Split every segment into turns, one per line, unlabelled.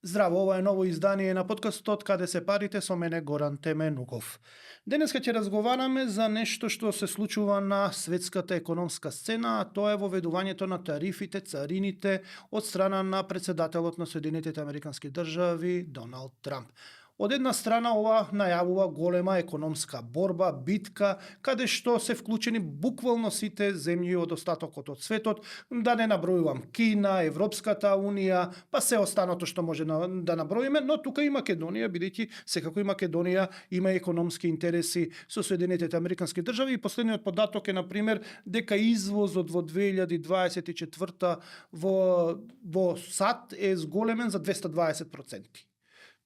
Здраво, ова е ново издание на подкастот Каде се парите со мене Горан Теменуков. Денеска ќе разговараме за нешто што се случува на светската економска сцена, а тоа е воведувањето на тарифите, царините од страна на претседателот на Соединетите Американски држави Доналд Трамп. Од една страна ова најавува голема економска борба, битка, каде што се вклучени буквално сите земји од остатокот од светот, да не набројувам Кина, Европската унија, па се останато што може да наброиме, но тука и Македонија, бидејќи секако и Македонија има економски интереси со Соединетите Американски држави и последниот податок е на пример дека извозот во 2024 во САД е зголемен за 220%.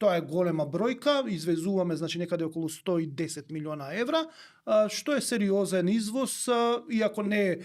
Тоа е голема бројка, извезуваме значи некаде околу 110 милиона евра, што е сериозен извоз, иако не е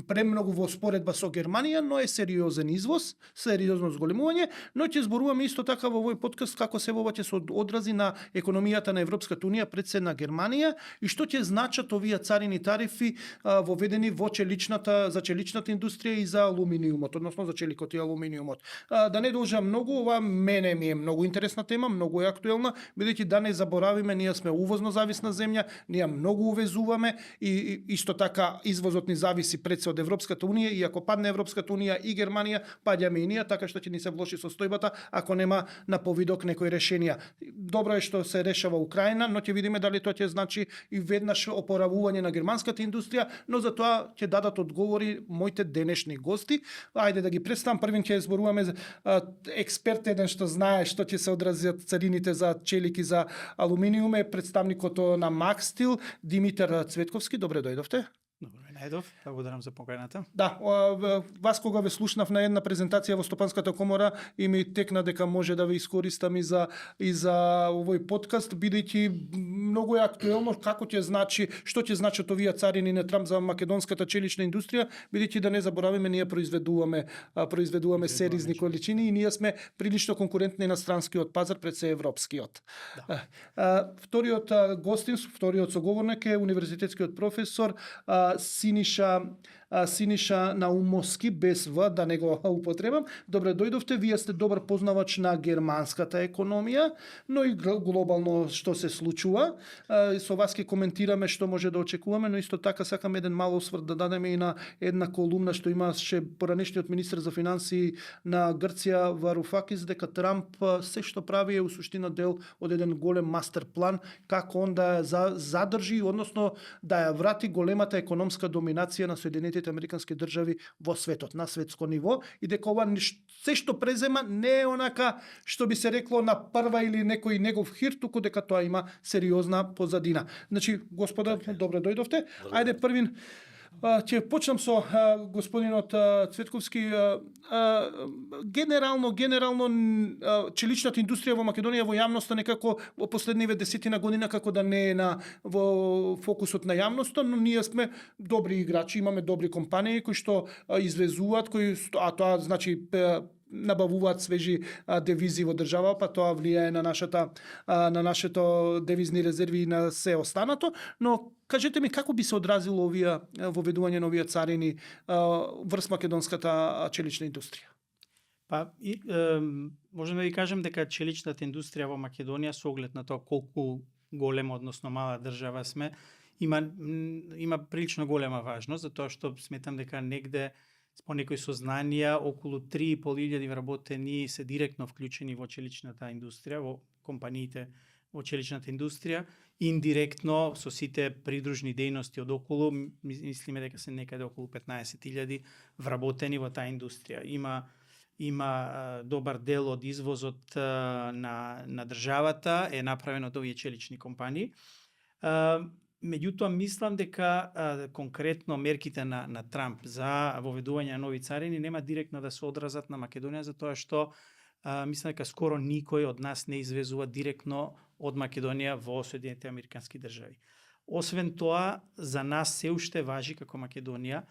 премногу во споредба со Германија, но е сериозен извоз, сериозно зголемување, но ќе зборуваме исто така во овој подкаст како се ова ќе се одрази на економијата на Европската унија пред се на Германија и што ќе значат овие царини тарифи воведени во за челичната индустрија и за алуминиумот, односно за челикот и алуминиумот. Да не должам многу, ова мене ми е многу интересна тема, многу е актуелна, бидејќи да не заборавиме, ние сме увозно зависна земја, ние многу увезуваме и исто така извозот ни зависи пред се од Европската унија и ако падне Европската унија и Германија, паѓаме и ние, така што ќе ни се влоши состојбата ако нема на повидок некои решенија. Добро е што се решава Украина, но ќе видиме дали тоа ќе значи и веднаш опоравување на германската индустрија, но за тоа ќе дадат одговори моите денешни гости. Ајде да ги представам, првин ќе зборуваме за експерт еден што знае што ќе се одразат царините за челик и за алуминиум е представникот на Макстил, Димитар Цветковски. Добре дојдовте.
Добро ме најдов, благодарам за поканата.
Да, вас кога ве слушнав на една презентација во Стопанската комора и ми текна дека може да ве искористам и за овој подкаст, бидејќи многу е актуелно како ќе значи, што ќе значат овие царини на Трамп за македонската челична индустрија, бидејќи да не заборавиме ние произведуваме серизни количини и ние сме прилично конкурентни на странскиот пазар пред се европскиот. Да. Вториот гостин, вториот соговорник е универзитетскиот професор Синиша Наумовски, без В, да не го употребам. Добре дојдовте, вие сте добар познавач на германската економија, но и глобално што се случува. Со вас ќе коментираме што може да очекуваме, но исто така сакам еден мал осврт да дадеме и на една колумна што имаше поранешниот министер за финансии на Грција Варуфакис, дека Трамп се што прави е у суштина дел од еден голем мастер план како он да задржи, односно да ја врати големата економска доминација на Соединетите Американски држави во светот, на светско ниво, и дека ова се што презема не е онака што би се рекло на прва или некој негов хир, туку дека тоа има сериозна позадина. Значи, господа, добре дојдовте. Ајде првин ќе почнам со господинот Цветковски. Генерално челичната индустрија во Македонија во јавноста некако во последниве десетина година како да не е во фокусот на јавноста, но ние сме добри играчи, имаме добри компании кои што извезуваат, а тоа значи набавуваат свежи девизи во држава, па тоа влијае на нашето девизни резерви и на се останато, но кажете ми како би се одразило воведување на овие царини врз македонската челична индустрија?
Можеме да ви кажем дека челичната индустрија во Македонија со оглед на тоа колку голема, односно мала држава сме, има прилично голема важност, затоа што сметам дека негде по некои сознанија околу 3.500 вработени се директно вклучени во челичната индустрија, во компаниите во челичната индустрија, индиректно со сите придружни дејности од околу, мислиме дека се некаде околу 15.000 вработени во таа индустрија. Има добар дел од извозот на државата е направен од овие челични компании. Меѓутоа, мислам дека конкретно мерките на Трамп за воведување на нови царини нема директно да се одразат на Македонија, затоа што мислам дека скоро никој од нас не извезува директно од Македонија во Соединетите Американски држави. Освен тоа, за нас се уште важи како Македонија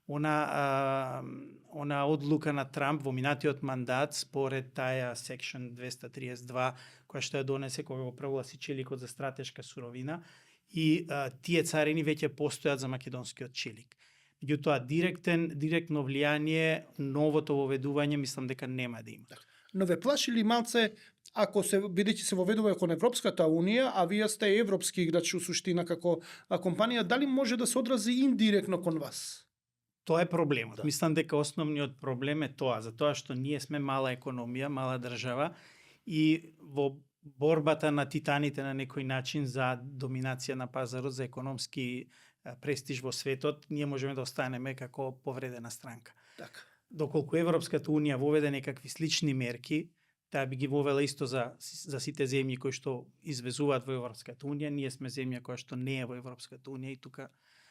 она одлука на Трамп во минатиот мандат според таја Section 232 која што ја донесе кога го прогласи челикот за стратешка суровина, и тие царини веќе постојат за македонскиот челик. Меѓутоа, директно влијание новото воведување мислам дека нема да има.
Но ве плаши ли малце ако се бидејќи се воведува кон Европската унија, а вие сте европски играч у суштина како компанија, дали може да се одрази индиректно кон вас?
Тоа е проблемот.
Да.
Мислам дека основниот проблем е тоа, затоа што ние сме мала економија, мала држава и во борбата на титаните на некој начин за доминација на пазарот, за економски престиж во светот, ние можеме да останеме како повредена странка.
Така.
Доколку Европската унија воведе некакви слични мерки, таа би ги вовела исто за сите земји кои што извезуваат во Европската унија, ние сме земја која што не е во Европската унија и тука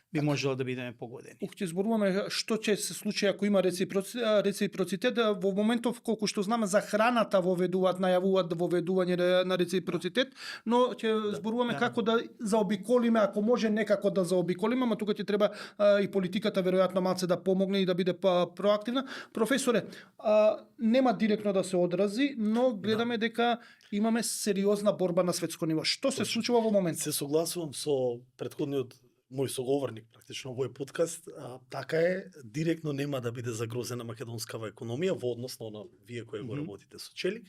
би можело да бидеме погодени.
Ќе зборуваме што ќе се случи ако има реципроцитет. Во моментов колку што знаме за храната воведуваат, најавуваат воведување на реципроцитет, но ќе зборуваме како да заобиколиме, ако може некако да заобиколиме, ама тука ќе треба и политиката веројатно малце да помогне и да биде проактивна. Професоре, нема директно да се одрази, но гледаме дека имаме сериозна борба на светско ниво. Што се случува во моментот?
Се согласувам со претходниот мој соговорник практично во овој подкаст, така е, директно нема да биде загрозена македонскава економија во однос на вие кои го работите со челик,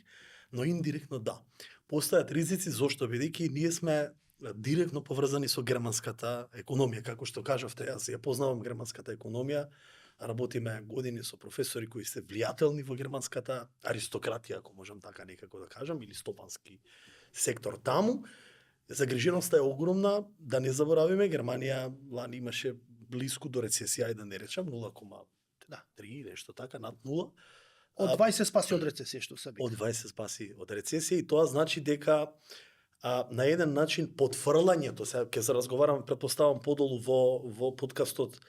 но индиректно да. Постојат ризици зошто бидејќи ние сме директно поврзани со германската економија, како што кажавте, јас ја познавам германската економија, работиме години со професори кои се влијателни во германската аристократија, ако можам така некако да кажам, или стопански сектор таму. Загриженоста е огромна, да не заборавиме, Германија лани имаше близко до рецесија, ајде да не речам 0,3, нешто така, над 0.
Од 20 спаси од рецесија, што се
Од 20 спаси од рецесија и тоа значи дека на еден начин потфрлањето, сега ќе се разговарам, претпоставам подолу во подкастот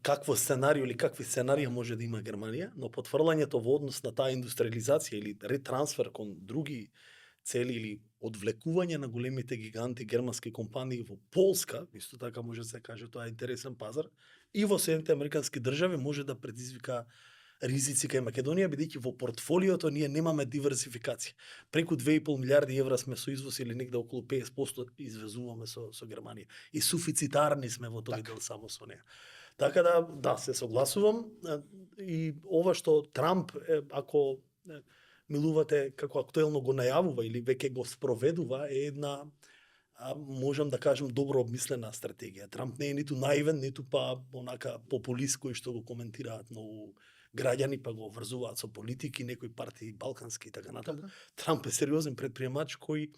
какво сценарио или какви сценарии може да има Германија, но потфрлањето во однос на таа индустриализација или ретрансфер кон други цели или одвлекување на големите гиганти германски компании во Полска, исто така може да се каже тоа е интересен пазар, и во Соединетите Американски држави може да предизвика ризици кај Македонија, бидејќи во портфолиото ние немаме диверсификација. Преку 2,5 милиарди евра сме со извоз или негде околу 50% извезуваме со Германија. И суфицитарни сме во тој дел само со неа. Така да, се согласувам. И ова што Трамп, ако милувате како актуелно го најавува или веќе го спроведува, е една, можам да кажам, добро обмислена стратегија. Трамп не е ниту наивен, ниту па онака популист кои што го коментираат многу граѓани, па го врзуваат со политики, некои партии балкански и така натаму. Трамп е сериозен предприемач кој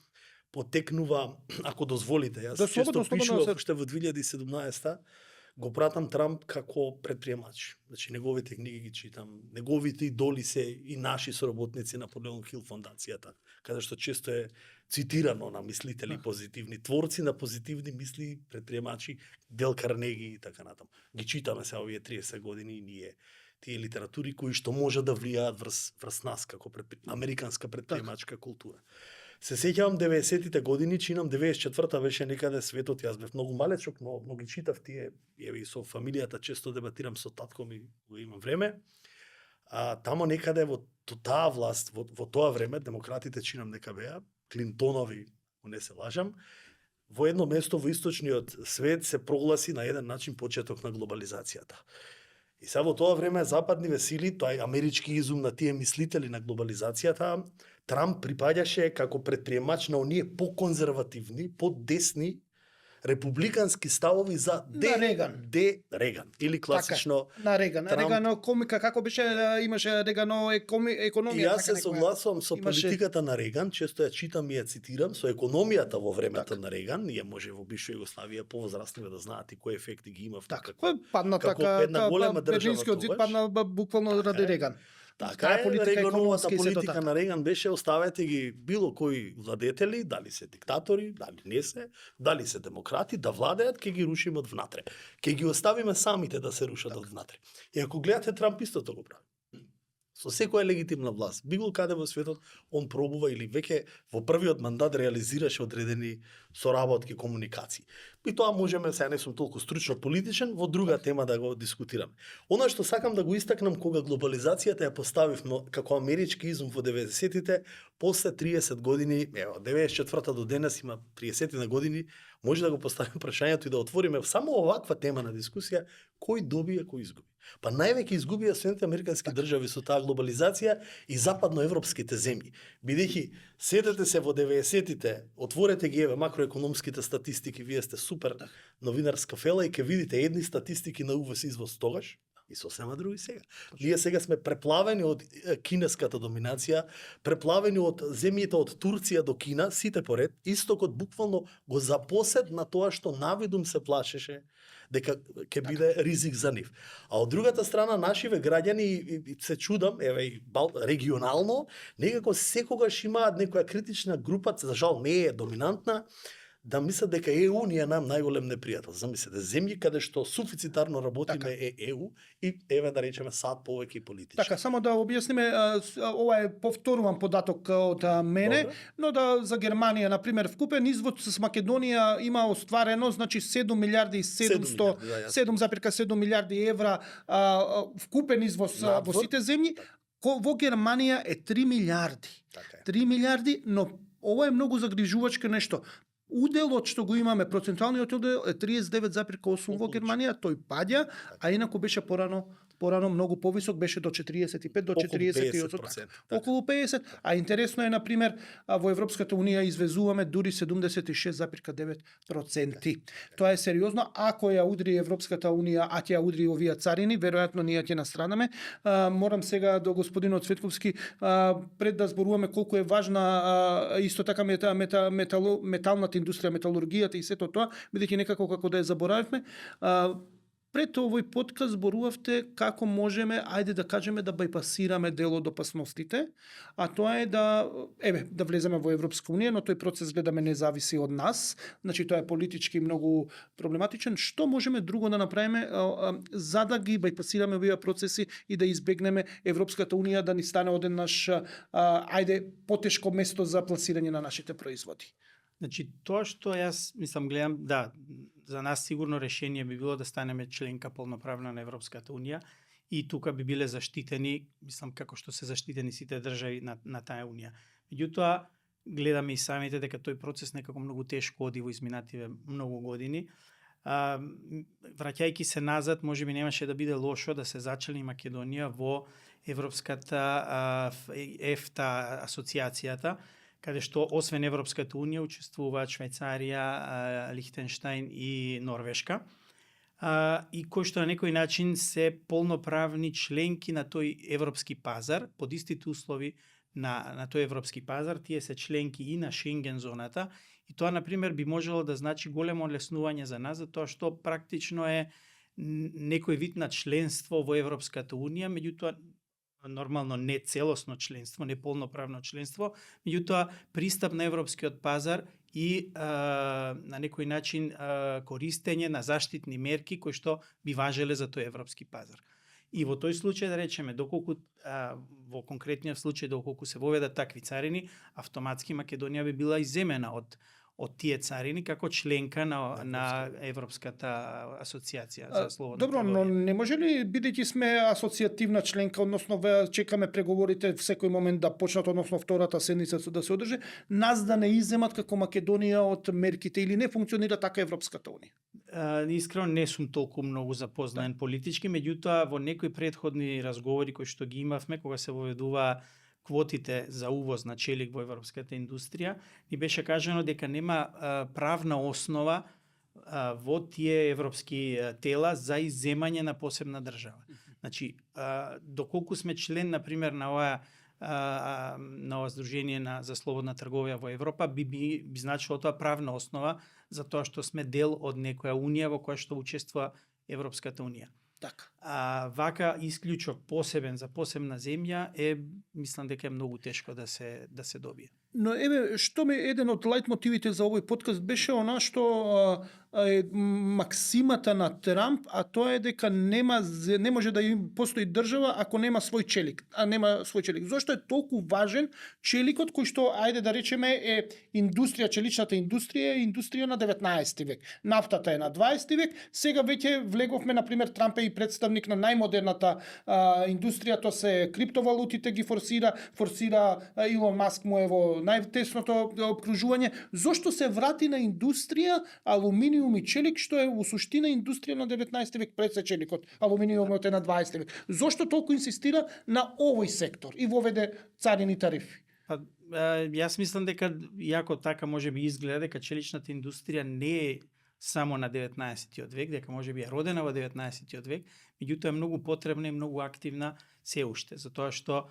потекнува, ако дозволите, јас често пишував уште во 2017 го пратам Трамп како предприемач. Значи, неговите книги ги читам, неговите идоли се и наши соработници Наполеон Хил фондацијата, каде што често е цитирано на мислители позитивни, творци на позитивни мисли, предприемачи, Дел Карнеги и така натаму. Ги читаме се овие 30 години и ние тие литератури кои што може да влијаат врз нас како американска предприемачка култура. Се сеќавам 90-тите години, чинам 94-та беше некаде светот, јас бев многу малечок, но многу читав тие, еве и со фамилијата често дебатирам со татко ми, го имам време. Тамо некаде во таа власт, во тоа време, демократите чинам нека беа, Клинтонови, не се лажам, во едно место во источниот свет се прогласи на еден начин почеток на глобализацијата. И сега во тоа време западниве сили, тоа е амерички изум на тие мислители на глобализацијата, Трамп припаѓаше како предприемач на оние поконзервативни, подесни републикански ставови за Реган или класично
така, на Реган.
Трамп...
Регано комика како беше, имаше Регано економија.
И јас се согласувам со политиката на Реган, често ја читам и ја цитирам, со економијата во времето на Реган, ние може во бивша Југославија повозрастниве да знаат и кои ефекти ги имав.
Така, падна така,
една голема држава.
Берлинскиот зид падна буквално ради Реган.
Така е, Регановата политика на Реган беше оставете ги било кои владетели, дали се диктатори, дали не се, дали се демократи, да владеат, ќе ги рушиме од внатре. Ќе ги оставиме самите да се рушат од внатре. И ако гледате, Трамп истото го прави. Со секоја легитимна власт, било каде во светот, он пробува или веќе во првиот мандат реализираше одредени соработки, комуникации. И тоа можеме, сега не сум толку стручно политичен, во друга тема да го дискутираме. Она што сакам да го истакнам, кога глобализацијата ја поставивме како амерички изум во 90-тите, после 30 години, ево, 94-та до денес има 30 на години, може да го поставиме прашањето и да отвориме само оваква тема на дискусија, кој добија, кој изгуби. Па највеќе изгубија Соединетите американски држави со таа глобализација и западноевропските земји. Бидејќи сетете се во 90-тите, отворете ги еве макроекономските статистики, вие сте супер новинарска фела и ќе видите едни статистики на увоз извоз тогаш и сосема други сега. Ние сега сме преплавени од кинеската доминација, преплавени од земјите од Турција до Кина, сите поред, истокот буквално го запосед на тоа што навидум се плашеше дека ќе биде ризик за нив. А од другата страна, нашиве граѓани и се чудам, еве и регионално, некако секогаш имаат некоја критична група, за жал не е доминантна, да мислат дека ЕУ ни е нам најголем непријател. Замислете, земји каде што суфицитарно работиме е ЕУ и еве да речеме сад повеќе и политички.
Така, само да објасниме, ова е повторуван податок од мене,
Добре.
но да за Германија, на пример, вкупен извоз с Македонија има остварено, значи 7 милиарди и 700, 7,7 милиарди евра вкупен извоз во сите земји. Во Германија е 3 милиарди.
Така е.
3 милиарди, но ова е многу загрижувачко нешто. Уделот што го имаме, процентуалниот удел е 39,8 во Германија, тој паѓа, а инаку беше порано многу повисок, беше до 45 до 48%. Околу 50, а интересно е на пример во Европската унија извезуваме дури 76,9%. Тоа е сериозно, ако ја удри Европската унија, а ќе ја удри овие царини, веројатно ние ќе настрадаме. Морам сега до господинот Цветковски пред да зборуваме колку е важна исто така металната индустрија, металургијата и сето тоа, бидејќи некако како да ја заборавивме. Пред овој подкаст зборувавте како можеме, ајде да кажеме, да бајпасираме дел од опасностите, а тоа е да влеземе во Европска унија, но тој процес гледаме не зависи од нас, значи тоа е политички многу проблематичен. Што можеме друго да направиме за да ги бајпасираме овие процеси и да избегнеме Европската унија да ни стане одеднаш потешко место за пласирање на нашите производи?
Значи, тоа што јас гледам, да, за нас сигурно решение би било да станеме членка полноправна на Европската унија и тука би биле заштитени, како што се заштитени сите држави на таа унија. Меѓутоа, гледаме и самите дека тој процес некако многу тешко оди во изминативе многу години. Враќајќи се назад, можеби немаше да биде лошо да се зачели Македонија во Европската ЕФТА асоциацијата, каде што освен Европската унија учествуваат Швајцарија, Лихтенштајн и Норвешка, и кои што на некој начин се полноправни членки на тој европски пазар, под истите услови на тој европски пазар, тие се членки и на Шенген зоната, и тоа, например, би можело да значи големо олеснување за нас, затоа што практично е некој вид на членство во Европската унија, меѓутоа нормално не целосно членство, не полноправно членство, меѓутоа пристап на европскиот пазар и на некој начин користење на заштитни мерки кои што би важеле за тој европски пазар. И во тој случај, да речеме, доколку во конкретниот случај доколку се воведат такви царини, автоматски Македонија би била изземена од тие царини како членка на Европската асоциација за слободна
Добро,
трговија.
но не може ли, бидејќи сме асоцијативна членка, односно чекаме преговорите секој момент да почнат, односно втората седница да се одржи, нас да не изземат како Македонија од мерките или не функционира така Европската унија?
Искрено не сум толку многу запознаен политички, меѓутоа во некои претходни разговори кои што ги имавме кога се воведува квотите за увоз на челик во европската индустрија, ни беше кажано дека нема правна основа во тие европски тела за изземање на посебна држава. Значи, доколку сме член, например, на ова Сдружение за слободна трговија во Европа, би значило тоа правна основа за тоа што сме дел од некоја унија во која што учествува Европската унија.
Така.
Вака исклучок посебен за посебна земја мислам дека е многу тешко да се добие.
Но што еден од лајт мотивите за овој подкаст беше она што е максимата на Трамп, а тоа е дека не може да постои држава ако нема свој челик, Зошто е толку важен челикот кој што, ајде да речеме, е челичната индустрија на 19 век. Нафтата е на 20 век, сега веќе влеговме, например, Трамп е и представник на најмодерната индустрија, тоа се криптовалутите ги форсира Илон Маск му е во најтесното обкружување. Зошто се врати на индустрија, алуминиум, алуминиум и челик, што е во суштина индустрија на 19 век пред се челикот. Алуминиумот е на 20 век. Зошто толку инсистира на овој сектор и воведе царини тарифи?
Па, јас мислам дека, иако така може би изгледа, дека челичната индустрија не е само на 19-тиот век, дека може би е родена во 19-тиот век, меѓутоа е многу потребна и многу активна се уште, затоа што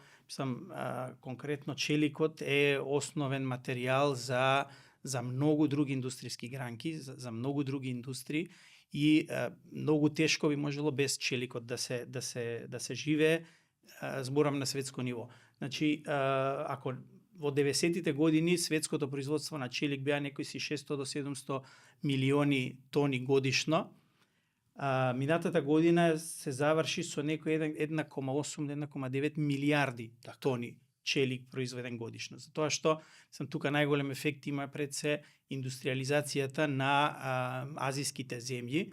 конкретно челикот е основен материјал за многу други индустријски гранки, за многу други индустрии и многу тешко би можело без челикот да се живее, зборам на светско ниво. Значи, ако во 90-тите години светското производство на челик беа некои си 600 до 700 милиони тони годишно, минатата година се заврши со некои 1,8 до 1,9 милиарди тони челик произведен годишно. Затоа што тука најголем ефект има пред се индустриализацијата на азиските земји,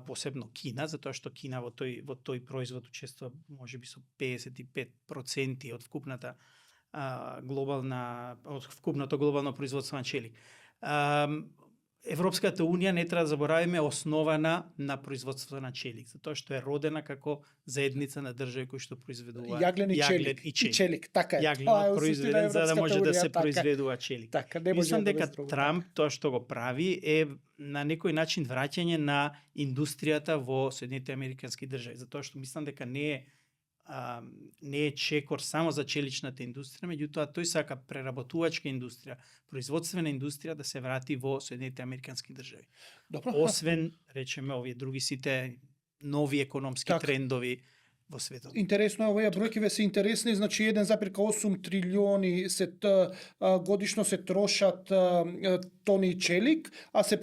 посебно Кина, затоа што Кина во тој производ учествува можеби со 55% од вкупното глобално производство на челик. Европската унија, не треба да заборавиме, основана на производството на челик, затоа што е родена како заедница на држави кои што произведува
јаглен и челик. Така е.
Јаглен произведен за да може да се произведува челик.
Така, не може
мислам
да
дека Трамп тоа што го прави е на некој начин враќање на индустријата во Соединетите Американски држави, затоа што мислам дека не е чекор само за челичната индустрија, меѓутоа тој сака преработувачка индустрија, производствена индустрија да се врати во Соединетите Американски држави.
Добро.
Освен, речеме, овие други сите нови економски трендови во светот.
Интересно, овие бројкиве се интересни, значи 1,8 трилиони годишно се трошат тони челик, а се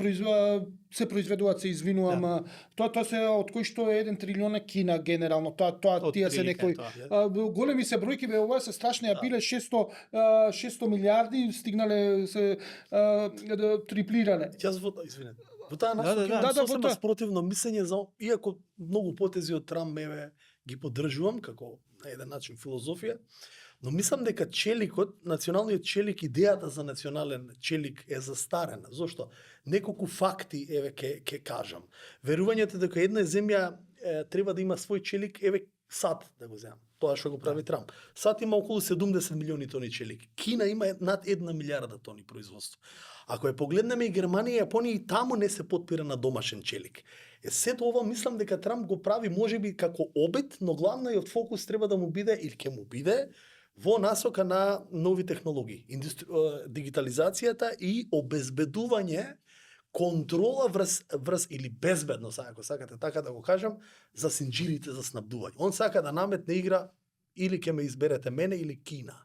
произведуваат, се извинувам, тоа се од кој што е 1 трилион Кина генерално, тие се некои големи се бројкиве, ова се страшни, биле 600 милиарди, стигнале се триплиране.
Јас извинете. Во таа насока сосема спротивно мислење за, иако многу потези од Трамп ги поддржувам како на еден начин филозофија, но мислам дека челикот, националниот челик, идејата за национален челик е застарена. Зошто? Неколку факти ќе кажам. Верувањето дека една земја треба да има свој челик, САД да го земам. Тоа што го прави Трамп. САД има околу 70 милиони тони челик. Кина има над 1 милиарда тони производство. Ако ја погледнеме и Германија и Јапонија, и таму не се потпира на домашен челик. Сето ова мислам дека Трамп го прави можеби како обид, но главниот фокус треба да му биде или ќе му биде во насока на нови технологии, дигитализацијата и обезбедување контрола врз или безбедност, ако сакате така да го кажам, за синџирите за снабдување. Он сака да наметне игра или ќе ме изберете мене или Кина.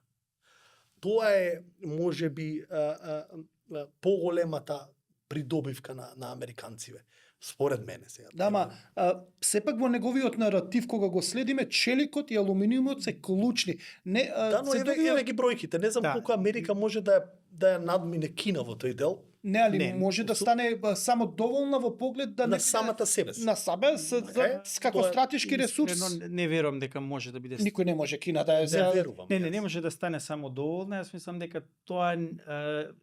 Тоа е можеби поголемата придобивка на американциве. Според мене сега.
Ама сепак во неговиот наратив кога го следиме, челикот и алуминиумот се клучни. Не,
но еве ги бројките. Не знам колку Америка може да ја надмине Кина во тој дел.
Не, али може да стане само доволна во поглед да
на самата себе.
На себе како стратешки ресурс.
Не верувам дека може да биде.
Никој не може Кина да е.
Не може да стане само доволна. Јас мислам дека тоа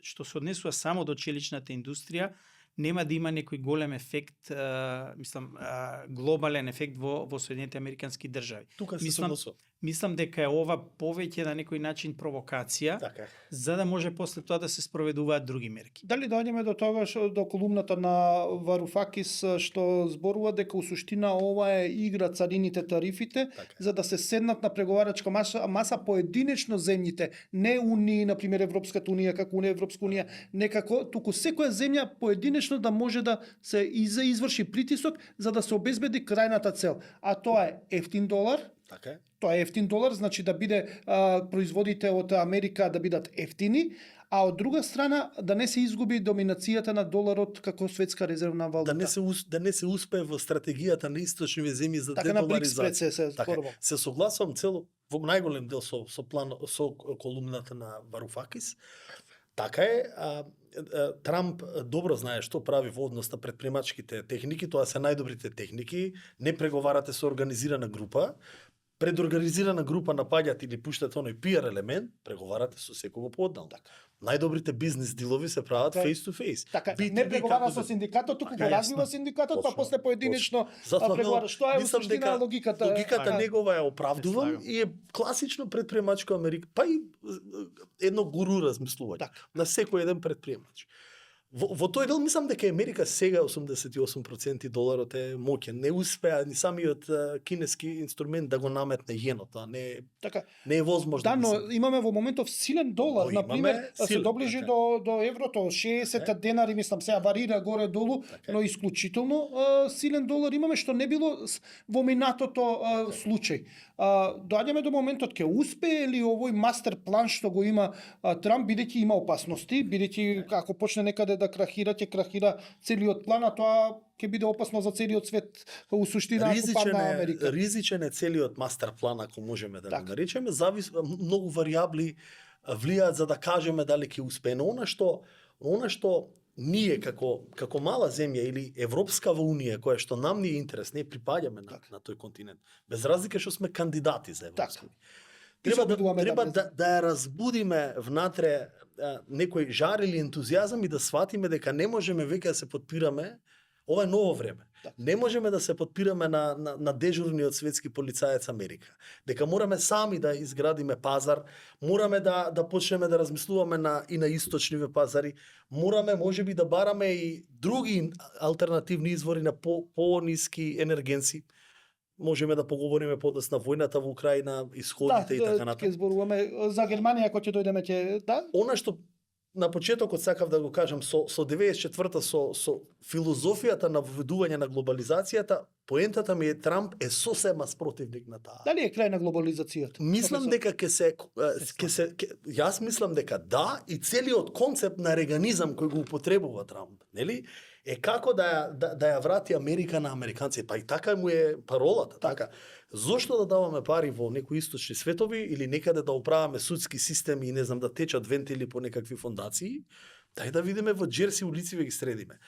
што се однесува само до челичната индустрија нема да има некој голем ефект, глобален ефект во Соединетите Американски држави.
Тука се согласувам.
Мислам дека е ова повеќе на некој начин провокација, за да може после тоа да се спроведуваат други мерки.
Дали доаѓаме до тоа до колумната на Варуфакис што зборува дека усуштина ова е игра царините тарифите, за да се седнат на преговарачка маса поединечно земјите, не унии, на пример Европската унија како Европска унија, некако туку секоја земја поединечно да може да се изврши притисок за да се обезбеди крајната цел, а тоа е ефтин долар. Тоа е ефтин долар, значи да биде производите од Америка да бидат ефтини, а од друга страна да не се изгуби доминацијата на доларот како светска резервна валута.
Да не се успее во стратегијата на источниве земји за дедоларизација. Се согласувам во најголем дел со колумната на Варуфакис. Така е, Трамп добро знае што прави во однос на предприемачките техники, тоа се најдобрите техники, не преговарате со организирана група, предорганизирана група напаѓате или пуштате оној PR елемент, преговарате со секого поодделно. Најдобрите бизнес дилови се прават
Така е.
face to face.
Така,
B2B
не преговара
како
со синдикатот, туку
Така
го
е,
развива
јасно.
синдикатот, па
Точно,
после поединечно
Затоа
преговара. Што е
мислам
суштина
дека
логиката?
Логиката
А,
негова ја оправдувам
Се слагам.
и е класично предприемачко Америка, па и едно гуру размислување
Така.
на секој еден предприемач. Во тој дел мислам дека Америка сега 88% доларот е моќен. Не успеа ни самиот кинески инструмент да го наметне јенот, не
Така.
не е возможно.
Да, но
мислам.
имаме во моментов силен долар,
Го
на
имаме
пример, се
силен,
доближи
така.
до еврото, 60
Така.
денари, мислам, сега варира горе-долу,
Така.
но исклучително силен долар имаме, што не било во минатото случај. Доаѓаме до моментот, ќе успее ли овој мастер план што го има Трамп, бидејќи има опасности, бидејќи ако почне некаде да крахира, ќе крахира целиот план, а тоа ќе биде опасно за целиот свет, у суштина ако падна Америка.
Ризичен е целиот мастер план, ако можеме да го
Така.
наречеме, многу варијабли влијаат за да кажеме дали ќе успее. Но она што ние како мала земја или Европскава унија, која што нам ни е интерес, не припаѓаме на тој континент, без разлика што сме кандидати за Европска унија. Треба да ја разбудиме внатре некој жар или ентузијазам и да сватиме дека не можеме веќе да се подпираме. Ова е ново време. Не можеме да се подпираме на дежурниот светски полицаец Америка. Дека мораме сами да изградиме пазар, мораме да почнеме да размислуваме и на источниве пазари, мораме можеби да бараме и други алтернативни извори на по-ниски енергенци. Можеме да поговориме подоцна војната во Украина, исходите и така натаму.
Ќе зборуваме за Германија кога ќе дојдеме ќе
Она што на почетокот сакав да го кажам со 94-та со филозофијата на введување на глобализацијата, поентата ми е Трамп е сосема спротивник на таа.
Дали е крај на глобализацијата?
Мислам дека јас мислам дека да, и целиот концепт на реганизам кој го употребува Трамп, нели? Е како да ја врати Америка на американците, па и така му е паролата, така. Зошто да даваме пари во некои источни светови или некаде да оправаме судски системи и не знам да течат вентили по некакви фондации? Дај да видиме во Джерси улици ги средиме.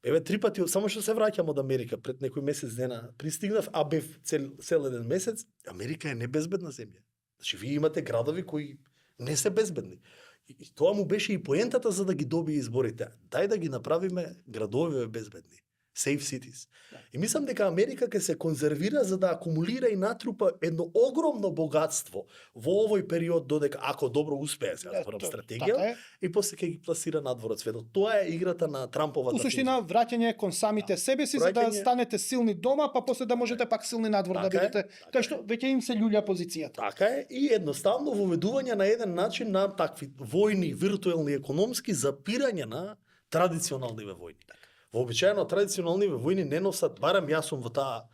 Еве 3 пати, само што се враќам од Америка пред некој месец дена, пристигнав, а бев цел еден месец. Америка е небезбедна земја. Значи вие имате градови кои не се безбедни. И тоа му беше и поентата за да ги добие изборите. Дај да ги направиме градовиве безбедни. Safe cities. И мислам дека Америка ќе се конзервира за да акумулира и натрупа едно огромно богатство во овој период додека ако добро успее сега зборам стратегија и после ќе ги пласира надвор од светот. Тоа е играта на Трамповата.
У суштина враќање кон самите себе си за да станете силни дома, па после да можете пак силни надвор да бидете. Кај што веќе им се луѓа позицијата.
Така е и едноставно воведување на еден начин на такви војни, виртуелни, економски запирање на традиционалниве војни. Вообичаено традиционалниве војни не носат, барам јас сум во таа,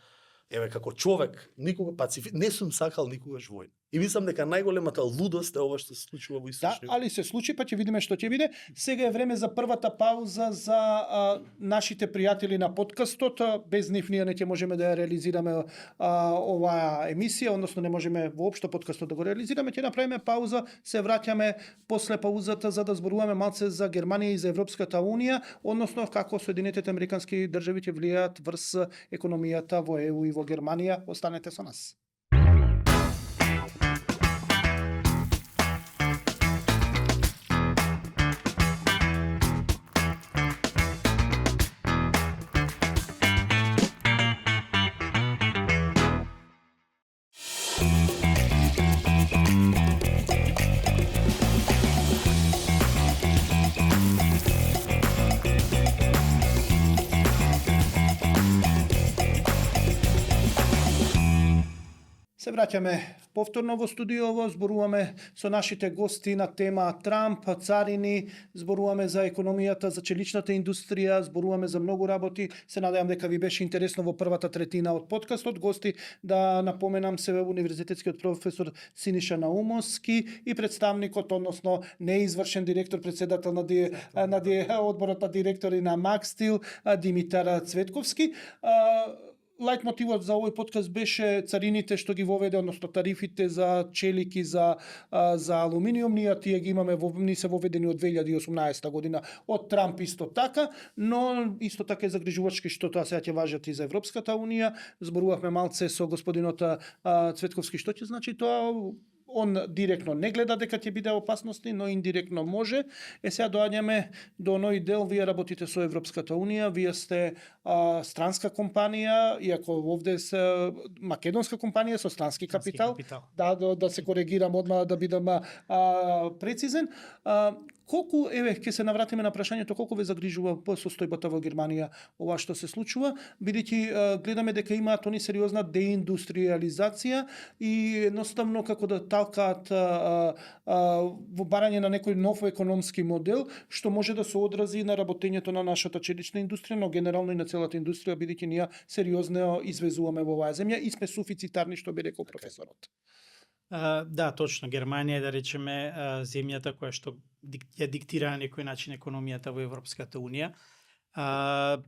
еве како човек, никога не сум сакал никогаш војна. И мислам дека најголемата лудост е ова што се случува во источниот.
Да, али се случи, па ќе видиме што ќе биде. Сега е време за првата пауза за нашите пријатели на подкастот. Без нив ние не ќе можеме да ја реализираме оваа емисија, односно не можеме воопшто подкастот да го реализираме. Ќе направиме пауза, се враќаме после паузата за да зборуваме малце за Германија и за Европската унија, односно како Соединетите американски држави ќе влијаат врз економијата во ЕУ и во Германија. Останете со нас. Се враќаме повторно во студиово, зборуваме со нашите гости на тема Трамп, царини, зборуваме за економијата, за челичната индустрија, зборуваме за многу работи. Се надевам дека ви беше интересно во првата третина од подкастот. Гости да напоменам се универзитетскиот професор Синиша Наумовски и представникот, односно неизвршен директор, председател на одборот на директори на Макстил, Димитар Цветковски. лајт мотивот за овој подкаст беше царините што ги воведе, односно тарифите за челики, за алуминиум, тие ги имаме, ни се воведени од 2018 година од Трамп исто така, но исто така е загрижувачки што тоа сега ќе важат и за Европската унија. Зборувавме малце со господинот Цветковски што ќе значи тоа. Он директно не гледа дека ќе биде опасности, но индиректно може. Сега доаѓаме до оној дел, вие работите со Европската унија, вие сте странска компанија, иако овде се македонска компанија со странски капитал. Да се коригирам одма да бидам прецизен. Колку, ќе се навратиме на прашањето, колку ве загрижува состојбата во Германија ова што се случува, бидејќи гледаме дека имаат они сериозна деиндустриализација и едноставно како да талкаат во барање на некој нов економски модел, што може да се одрази на работењето на нашата челична индустрија, но генерално и на целата индустрија, бидејќи ние сериозно извезуваме во оваа земја и сме суфицитарни, што би рекол професорот.
Да, точно. Германија е, да речеме, земјата која што ја диктира на некој начин економијата во Европската унија.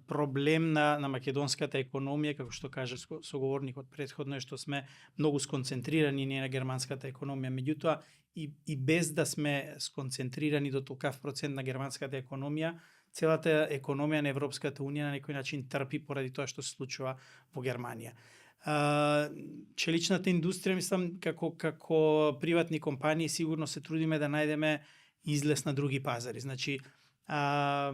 Проблем на македонската економија, како што каже соговорникот претходно, е што сме многу сконцентрирани ние на германската економија. Меѓутоа, и без да сме сконцентрирани до толкав процент на германската економија, целата економија на Европската унија на некој начин трпи поради тоа што се случува во Германија. Челичната индустрија, мислам, како приватни компании сигурно се трудиме да најдеме излез на други пазари. Значи, тоа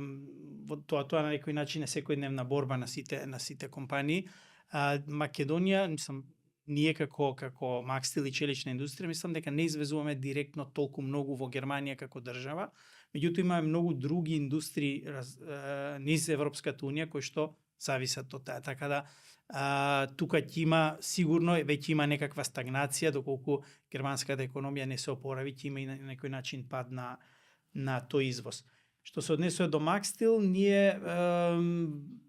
на некој начин е секојдневна борба на сите компании. Македонија, мислам, ние како Макстил и челична индустрија, мислам дека не извезуваме директно толку многу во Германија како држава, меѓутоа имаме многу други индустрии низ Европската унија кои што зависат од таа. Така да тука ќе има сигурно веќе има некаква стагнација доколку германската економија не се опорави, ќе има и на некој начин пад на тој извоз. Што се однесува до Макстил, ние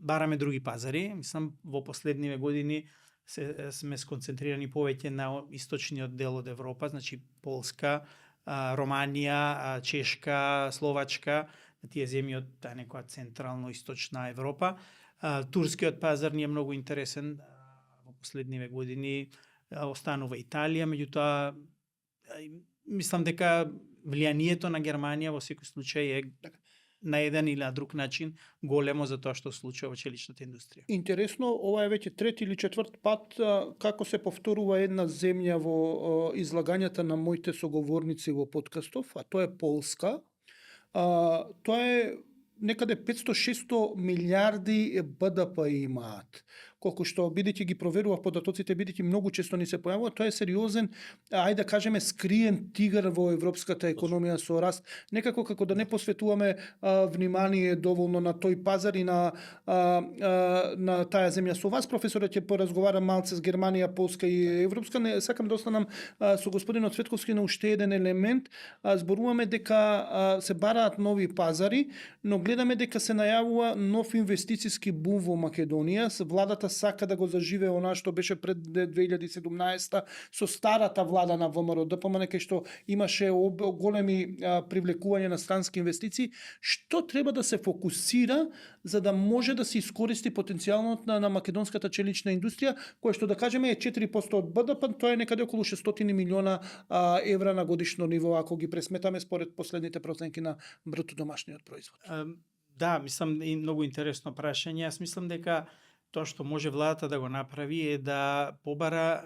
бараме други пазари. Мислам, во последниве години сме сконцентрирани повеќе на источниот дел од Европа, значи Полска, Романија, Чешка, Словачка, тие земји од таа некоја централно-источна Европа. Турскиот пазар ни е многу интересен во последниве години, останува Италија, меѓутоа мислам дека влијанието на Германија во секој случај е на еден или на друг начин големо за тоа што се случува во челичната индустрија.
Интересно, ова е веќе трети или четврт пат како се повторува една земја во излагањата на моите соговорници во подкастов, а тоа е Полска. Тоа е некаде 500-600 милиарди БДП имаат. Колку што бидејќи ги проверував податоците, бидејќи многу често ни се појавува, тоа е сериозен, ајде да кажеме, скриен тигар во европската економија со раст. Некако како да не посветуваме внимание доволно на тој пазар и на таа земја. Со вас, професоре, ќе поразговарам малце с Германија, Полска и Европска. Не сакам да останам со господинот Цветковски на уште еден елемент. Зборуваме дека се бараат нови пазари, но гледаме дека се најавува нов инвестициски бум во Македонија. Владата сака да го заживее она што беше пред 2017 со старата влада на ВМРО ДПМН, кај што имаше големи привлекување на странски инвестиции. Што треба да се фокусира за да може да се искористи потенцијалот на македонската челична индустрија, која што да кажеме е 4% од БДП, тоа е некаде околу 600 милиона евра на годишно ниво, ако ги пресметаме според последните проценки на бруто домашниот производ.
Да, мислам, и многу интересно прашање. Јас мислам дека тоа што може владата да го направи е да побара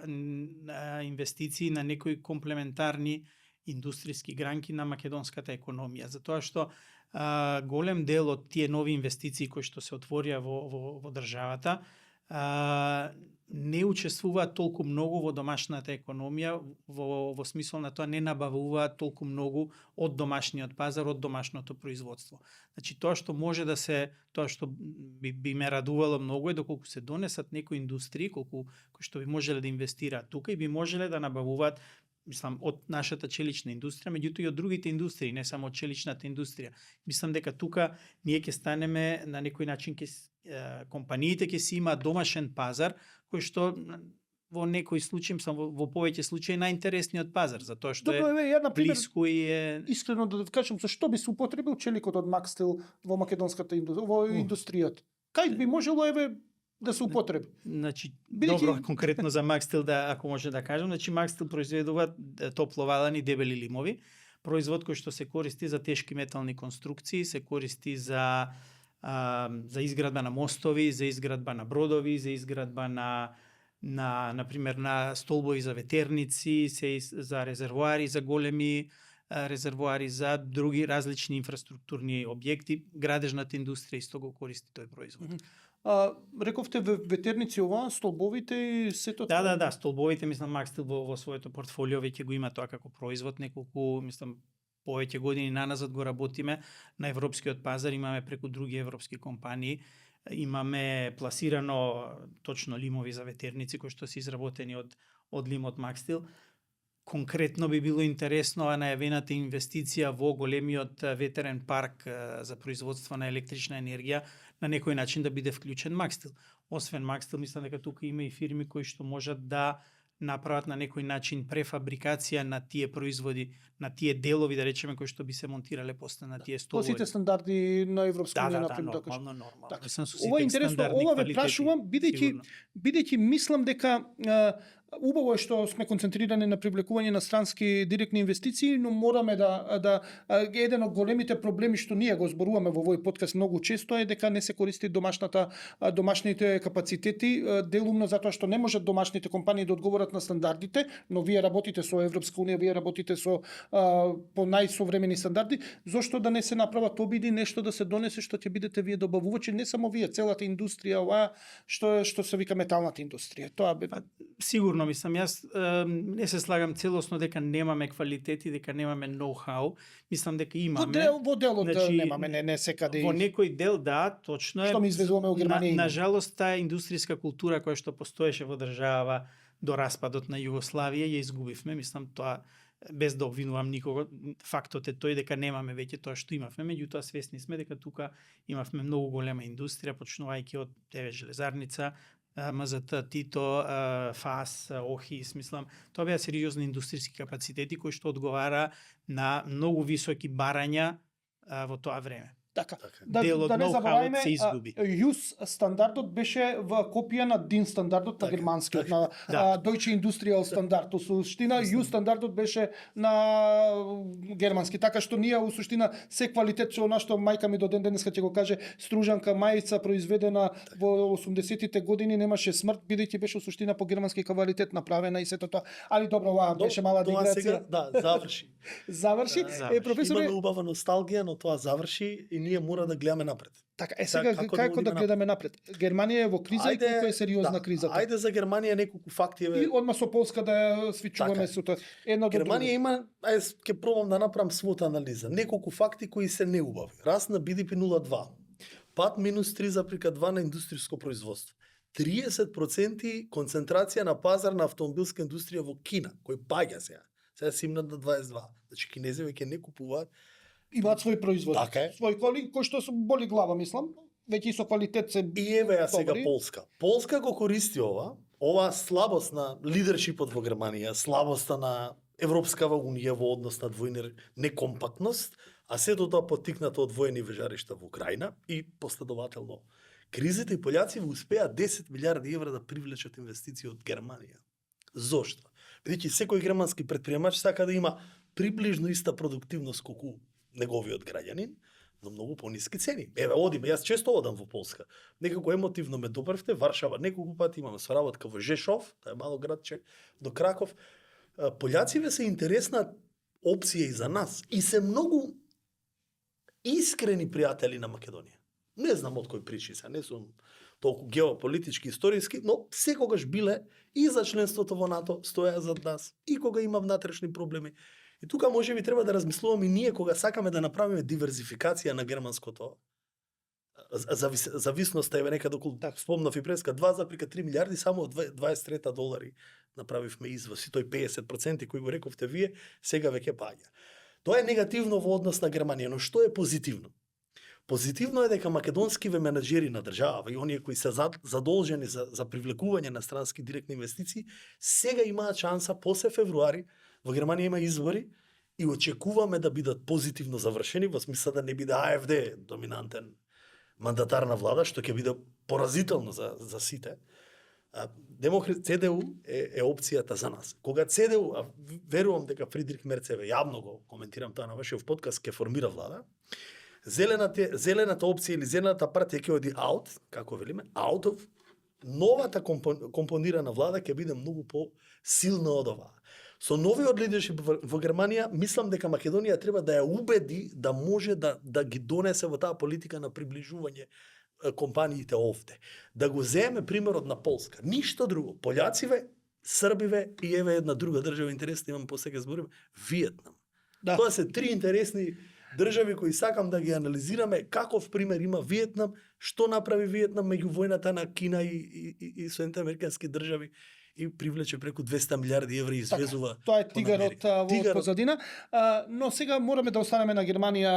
инвестиции на некои комплементарни индустријски гранки на македонската економија. Затоа што голем дел од тие нови инвестиции кои што се отворија во државата не учествуваат толку многу во домашната економија, во смисол на тоа не набавуваат толку многу од домашниот пазар, од домашното производство. Значи тоа што може да се, тоа што би ме радувало многу е доколку се донесат некои индустрии кои што би можеле да инвестираат тука и би можеле да набавуваат, мислам, од нашата челична индустрија, меѓутоа и од другите индустрии, не само од челичната индустрија. Мислам дека тука ние ќе станеме на некој начин, компаниите ќе си имаат домашен пазар, кој што во некои случаи, во повеќе случаи најинтересниот пазар, затоа што блиску и е...
Искрено да кажам, зашто би се употребил челикот од Макстил во македонската индустрија? Кај би можело, да се употреби.
Значи,
Бидејќи-
добро, конкретно за Макстил, да, ако може да кажам, значи Макстил произведува топловалани дебели лимови, производ кој што се користи за тешки метални конструкции, се користи за изградба на мостови, за изградба на бродови, за изградба на пример на столбови за ветерници, за резервоари, за големи резервоари, за други различни инфраструктурни објекти. Градежната индустрија исто го користи тој производ.
Рековте ветерници ова, столбовите и сето
Да, столбовите, мислам, Макстил во своето портфолио веќе го има тоа како производ, неколку, мислам, повеќе години наназад го работиме на европскиот пазар, имаме преку други европски компании, имаме пласирано точно лимови за ветерници кои што се изработени од лим од Макстил. Конкретно би било интересно најавената инвестиција во големиот ветерен парк за производство на електрична енергија на некој начин да биде вклучен Макстил. Освен Макстил, мислам дека тука има и фирми кои што можат да направат на некој начин префабрикација на тие производи, на тие делови, да речеме, кои што би се монтирале после на тие столови.
По сите стандарди на Европска унија, например,
нормално.
Така.
Со сите
Ова е интересно,
стандарди,
ова ве
квалитети,
прашувам, бидејќи мислам дека убаво е што сме концентрирани на привлекување на странски директни инвестиции, но мораме да еден од големите проблеми што ние го зборуваме во овој подкаст многу често е дека не се користи домашните капацитети, делумно затоа што не можат домашните компании да одговорат на стандардите, но вие работите со Европска унија, вие работите со по најсовремени стандарди, зошто да не се направат обиди нешто да се донесе што ќе бидете вие добавувачи, не само вие, целата индустрија, ова што се вика металната индустрија. Тоа
сигурно мислам, јас не се слагам целосно дека немаме квалитети, дека немаме ноу-хау. Мислам дека имаме.
Во делот немаме, не секаде.
Во некој дел точно е.
Што ми извезуваме во Германија.
На жалост таа индустријска култура која што постоеше во држава до распадот на Југославија ја изгубивме. Мислам тоа без да обвинувам никого, фактот е тој дека немаме веќе тоа што имавме, меѓутоа свесни сме дека тука имавме многу голема индустрија, почнувајќи од ТВ Железарница, МЗТ, Тито, ФАС, ОХИС, мислам, тоа беа сериозни индустријски капацитети кои што одговара на многу високи барања во тоа време.
Така.
Делот
Да не забораваме,
се изгуби.
ЮС стандардот беше во копија на DIN стандардот на германскиот, на Deutsche Industrial стандардот. Во суштина ЮС стандардот беше на германски, така што ние во суштина се квалитет што нашто мајка ми до ден денеска ќе го каже, стружанка мајца произведена во 80-тите години немаше смрт бидејќи беше во суштина по германски квалитет направена и сето тоа. Али добро, ова беше мала диграција.
Заврши.
Професоре,
имаме убава носталгија, но тоа заврши и ние мора да гледаме напред.
Така, сега како да гледаме напред? Германија е во криза и колку е сериозна кризата?
Ајде за Германија неколку факти
И одма со Полска да ја свичуваме со тоа.
Германија има, ќе пробам да направам својата анализа. Неколку факти кои се неубави. Раст на BDP 0,2. Пад минус 3,2 на индустријско производство. 30% концентрација на пазар на автомобилска индустрија во Кина, кој паѓа сега. Сега се имнат на 22. Значи кинези веќе не купуваат.
Имаат свој производ.
Така е.
Свој коли кој што боли глава, мислам. Веќе со квалитет се.
И еве ја сега Полска. Полска го користи ова слабост на лидершипот во Германија, слабоста на Европскава унија во однос на двојна некомпактност, а сето тоа поттикнато од воени вежаришта во Украина и последователно кризите и пољаци успеа 10 милиарди евра да привлечат инвестиции од Германија. Зошто? Бидејќи секој германски претприемач сака да има приближно иста продуктивност колку неговиот граѓанин, но многу пониски цени. Еве, одиме, јас често одам во Полска. Некако емотивно ме допрвте, Варшава неколку пати имам соработка во Жешов, тоа е мало градче, до Краков. Пољациве се интересна опција и за нас и се многу искрени пријатели на Македонија. Не знам од кој причини, не сум толку геополитички, историски, но секогаш биле и за членството во НАТО, стоја зад нас, и кога има внатрешни проблеми. И тука може би треба да размислуваме и ние кога сакаме да направиме диверзификација на германското зависноста, еве некаде околу, спомнав и преска, 2,3 милиарди само од 23 долари направивме извоз и тој 50% кои го рековте вие, сега веќе паѓа. Тоа е негативно во однос на Германија, но што е позитивно? Позитивно е дека македонскиве менаџери на држава и оние кои се задолжени за привлекување на странски директни инвестиции, сега имаат шанса после февруари, во Германија има избори и очекуваме да бидат позитивно завршени, во смисла да не биде АФД доминантен мандатарна влада, што ќе биде поразително за сите. ЦДУ е опцијата за нас. Кога ЦДУ, верувам дека Фридрих Мерцеве, јавно го коментирам тоа на вашиот подкаст, ќе формира влада, зелената опција или зелената партија ќе оди аут, како велиме, out of, новата компонирана влада ќе биде многу по-силна од оваа. Со новиот лидершип во Германија, мислам дека Македонија треба да ја убеди да може да ги донесе во таа политика на приближување компаниите овде. Да го земе примерот на Полска. Ништо друго. Пољациве, Србиве и еве една друга држава интересна, имам после ќе зборим, Виетнам. Да. Тоа се три интересни држави кои сакам да ги анализираме. Каков пример има Виетнам, што направи Виетнам меѓу војната на Кина и Соединените американски држави и привлече преку 200 милиарди евра и извезува.
Така, тоа е тигарот во позадина. Но сега мораме да останеме на Германија.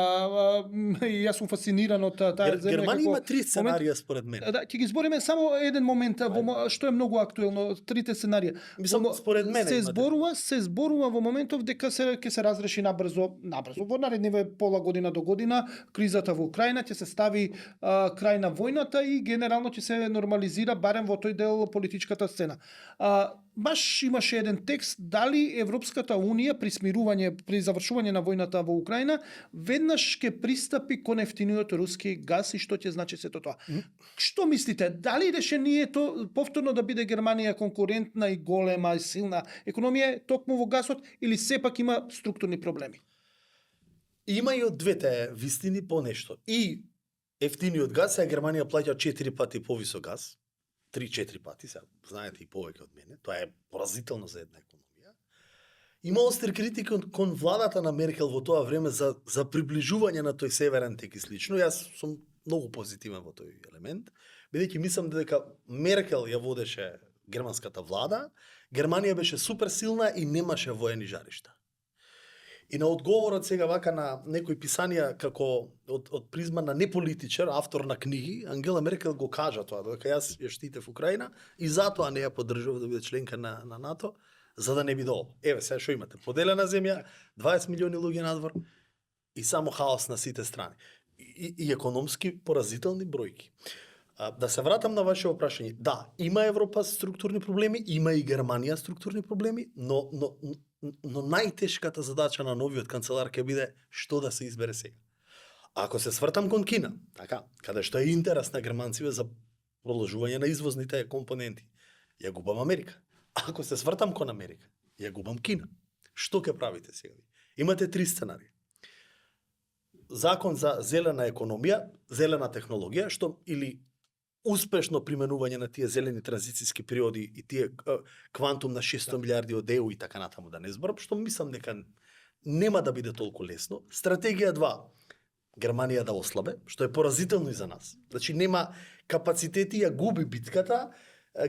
И јас сум фасциниран од таа земја.
Германија има три сценарија според мен.
Да, ќе ги збориме само еден момент што е многу актуелно, трите сценарија.
Мислам, според мене
се зборува во моментов дека ќе се разреши набрзо во наредниве пола година до година кризата во Украина, ќе се стави крај на војната и генерално ќе се нормализира барем во тој дел политичката сцена. Баш имаше еден текст дали Европската унија при завршување на војната во Украина веднаш ќе пристапи кон ефтиниот руски газ и што ќе значи сето тоа. Што мислите, дали решението повторно да биде Германија конкурентна и голема и силна економија токму во гасот или сепак има структурни проблеми?
Има и од двете вистини по нешто. И ефтиниот газ, сега Германија плаќа 4 пати повисок газ. 3-4 пати, сега знаете и повеќе од мене, тоа е поразително за една економија. Има остри критика кон владата на Меркел во тоа време за приближување на тој северен тек и слично. Јас сум многу позитивен во тој елемент, бидејќи мислам дека Меркел ја водеше германската влада, Германија беше супер силна и немаше воени жаришта. И на одговорот сега вака на некои писанија како од призма на неполитичар, автор на книги, Ангела Меркел го кажа тоа, дека јас ја штитев Украина и затоа не ја поддржував да биде членка на НАТО, за да не биде ово. Еве сега што имате, поделена земја, 20 милиони луѓе надвор и само хаос на сите страни. И економски поразителни бројки. Да се вратам на ваше опрашање. Да, има Европа структурни проблеми, има и Германија структурни проблеми, но најтешката задача на новиот канцелар ќе биде што да се избере сега. Ако се свртам кон Кина, така, каде што е интерес на германците за продолжување на извозните компоненти, ја губам Америка. Ако се свртам кон Америка, ја губам Кина. Што ќе правите сега? Имате три сценарии. Закон за зелена економија, зелена технологија, што или успешно применување на тие зелени транзицијски периоди и тие квантум на 600 милиарди од ЕУ и така натаму да не зборам, што мислам дека нема да биде толку лесно. Стратегија 2. Германија да ослабе, што е поразително и за нас. Значи нема капацитети, ја губи битката,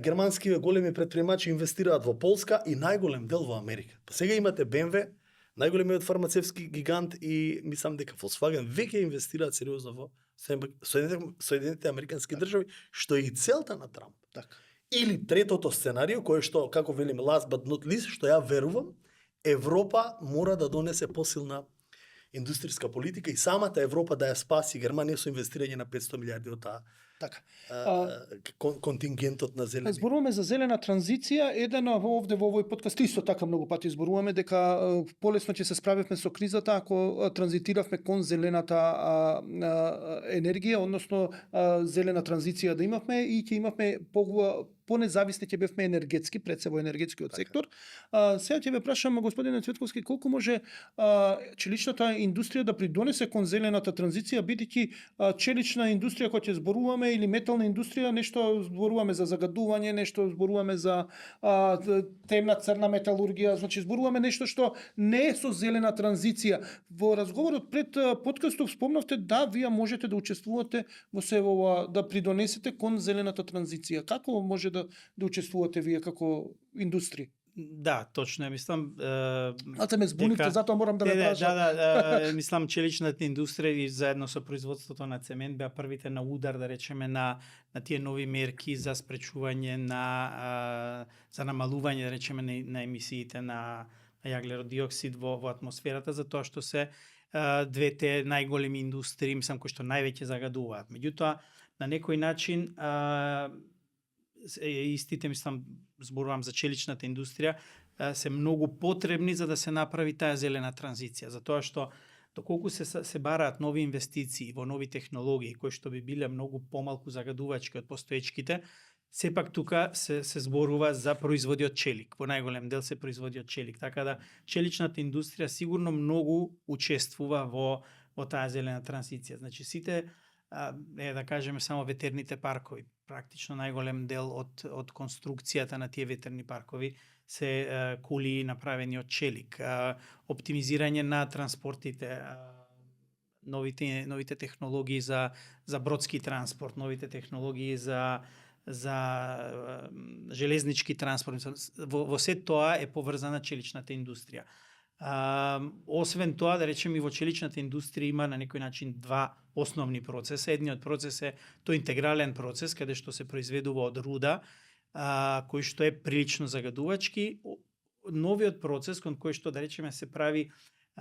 германски големи предприемачи инвестираат во Полска и најголем дел во Америка. Па сега имате BMW, најголемиот фармацевски гигант и мислам дека Volkswagen веќе инвестираат сериозно во Соединените американски држави, што е и целта на Трамп.
Така.
Или третото сценарио, кое што, како велиме, last but not least, што ја верувам, Европа мора да донесе посилна индустријска политика и самата Европа да ја спаси Германија со инвестирање на 500 милиарди од таа
така.
контингентот на зелени.
Зборуваме за зелена транзиција, еден овде во овој подкаст исто така многу пати зборуваме дека полесно ќе се справивме со кризата ако транзитиравме кон зелената енергија, односно зелена транзиција да имавме и ќе имавме понезависни ќе бевме енергетски, пред се во енергетскиот сектор. Сега ќе ве прашам, господине Цветковски, колку може челичната индустрија да придонесе кон зелената транзиција, бидејќи челична индустрија која ќе зборуваме или метална индустрија, нешто зборуваме за загадување, нешто зборуваме за темна црна металургија, значи зборуваме нешто што не е со зелена транзиција. Во разговорот пред подкастов спомнавте да вие можете да учествувате во се ова, да придонесете кон зелената транзиција. Како може да учествувате вие како индустрија?
Да, точно, мислам...
Ате ме збунивте, затоа морам да прашам.
Да, мислам, челичната индустрија и заедно со производството на цемент беа првите на удар, да речеме, на тие нови мерки за спречување за намалување, да речеме, на емисиите на јаглеродиоксид во атмосферата, затоа што се двете најголеми индустрии, мислам, кои што највеќе загадуваат. Меѓутоа, на некој начин истите, мислам, зборувам за челичната индустрија, се многу потребни за да се направи таа зелена транзиција, затоа што доколку се бараат нови инвестиции во нови технологии кои што би биле многу помалку загадувачки од постоечките, сепак тука се зборува за производи од челик. Во најголем дел се производи од челик, така да челичната индустрија сигурно многу учествува во таа зелена транзиција. Значи сите да кажеме само ветерните паркови, практично најголем дел од конструкцијата на тие ветерни паркови се кули направени од челик, оптимизирање на транспортите, новите технологии за бродски транспорт, новите технологии за железнички транспорт. Во се тоа е поврзана челичната индустрија. Освен тоа, да речем, и во челичната индустрија има на некој начин два основни процеса. Едниот процес е тој интегрален процес, каде што се произведува од руда, кој што е прилично загадувачки. Новиот процес, кон кој што, да речеме, се прави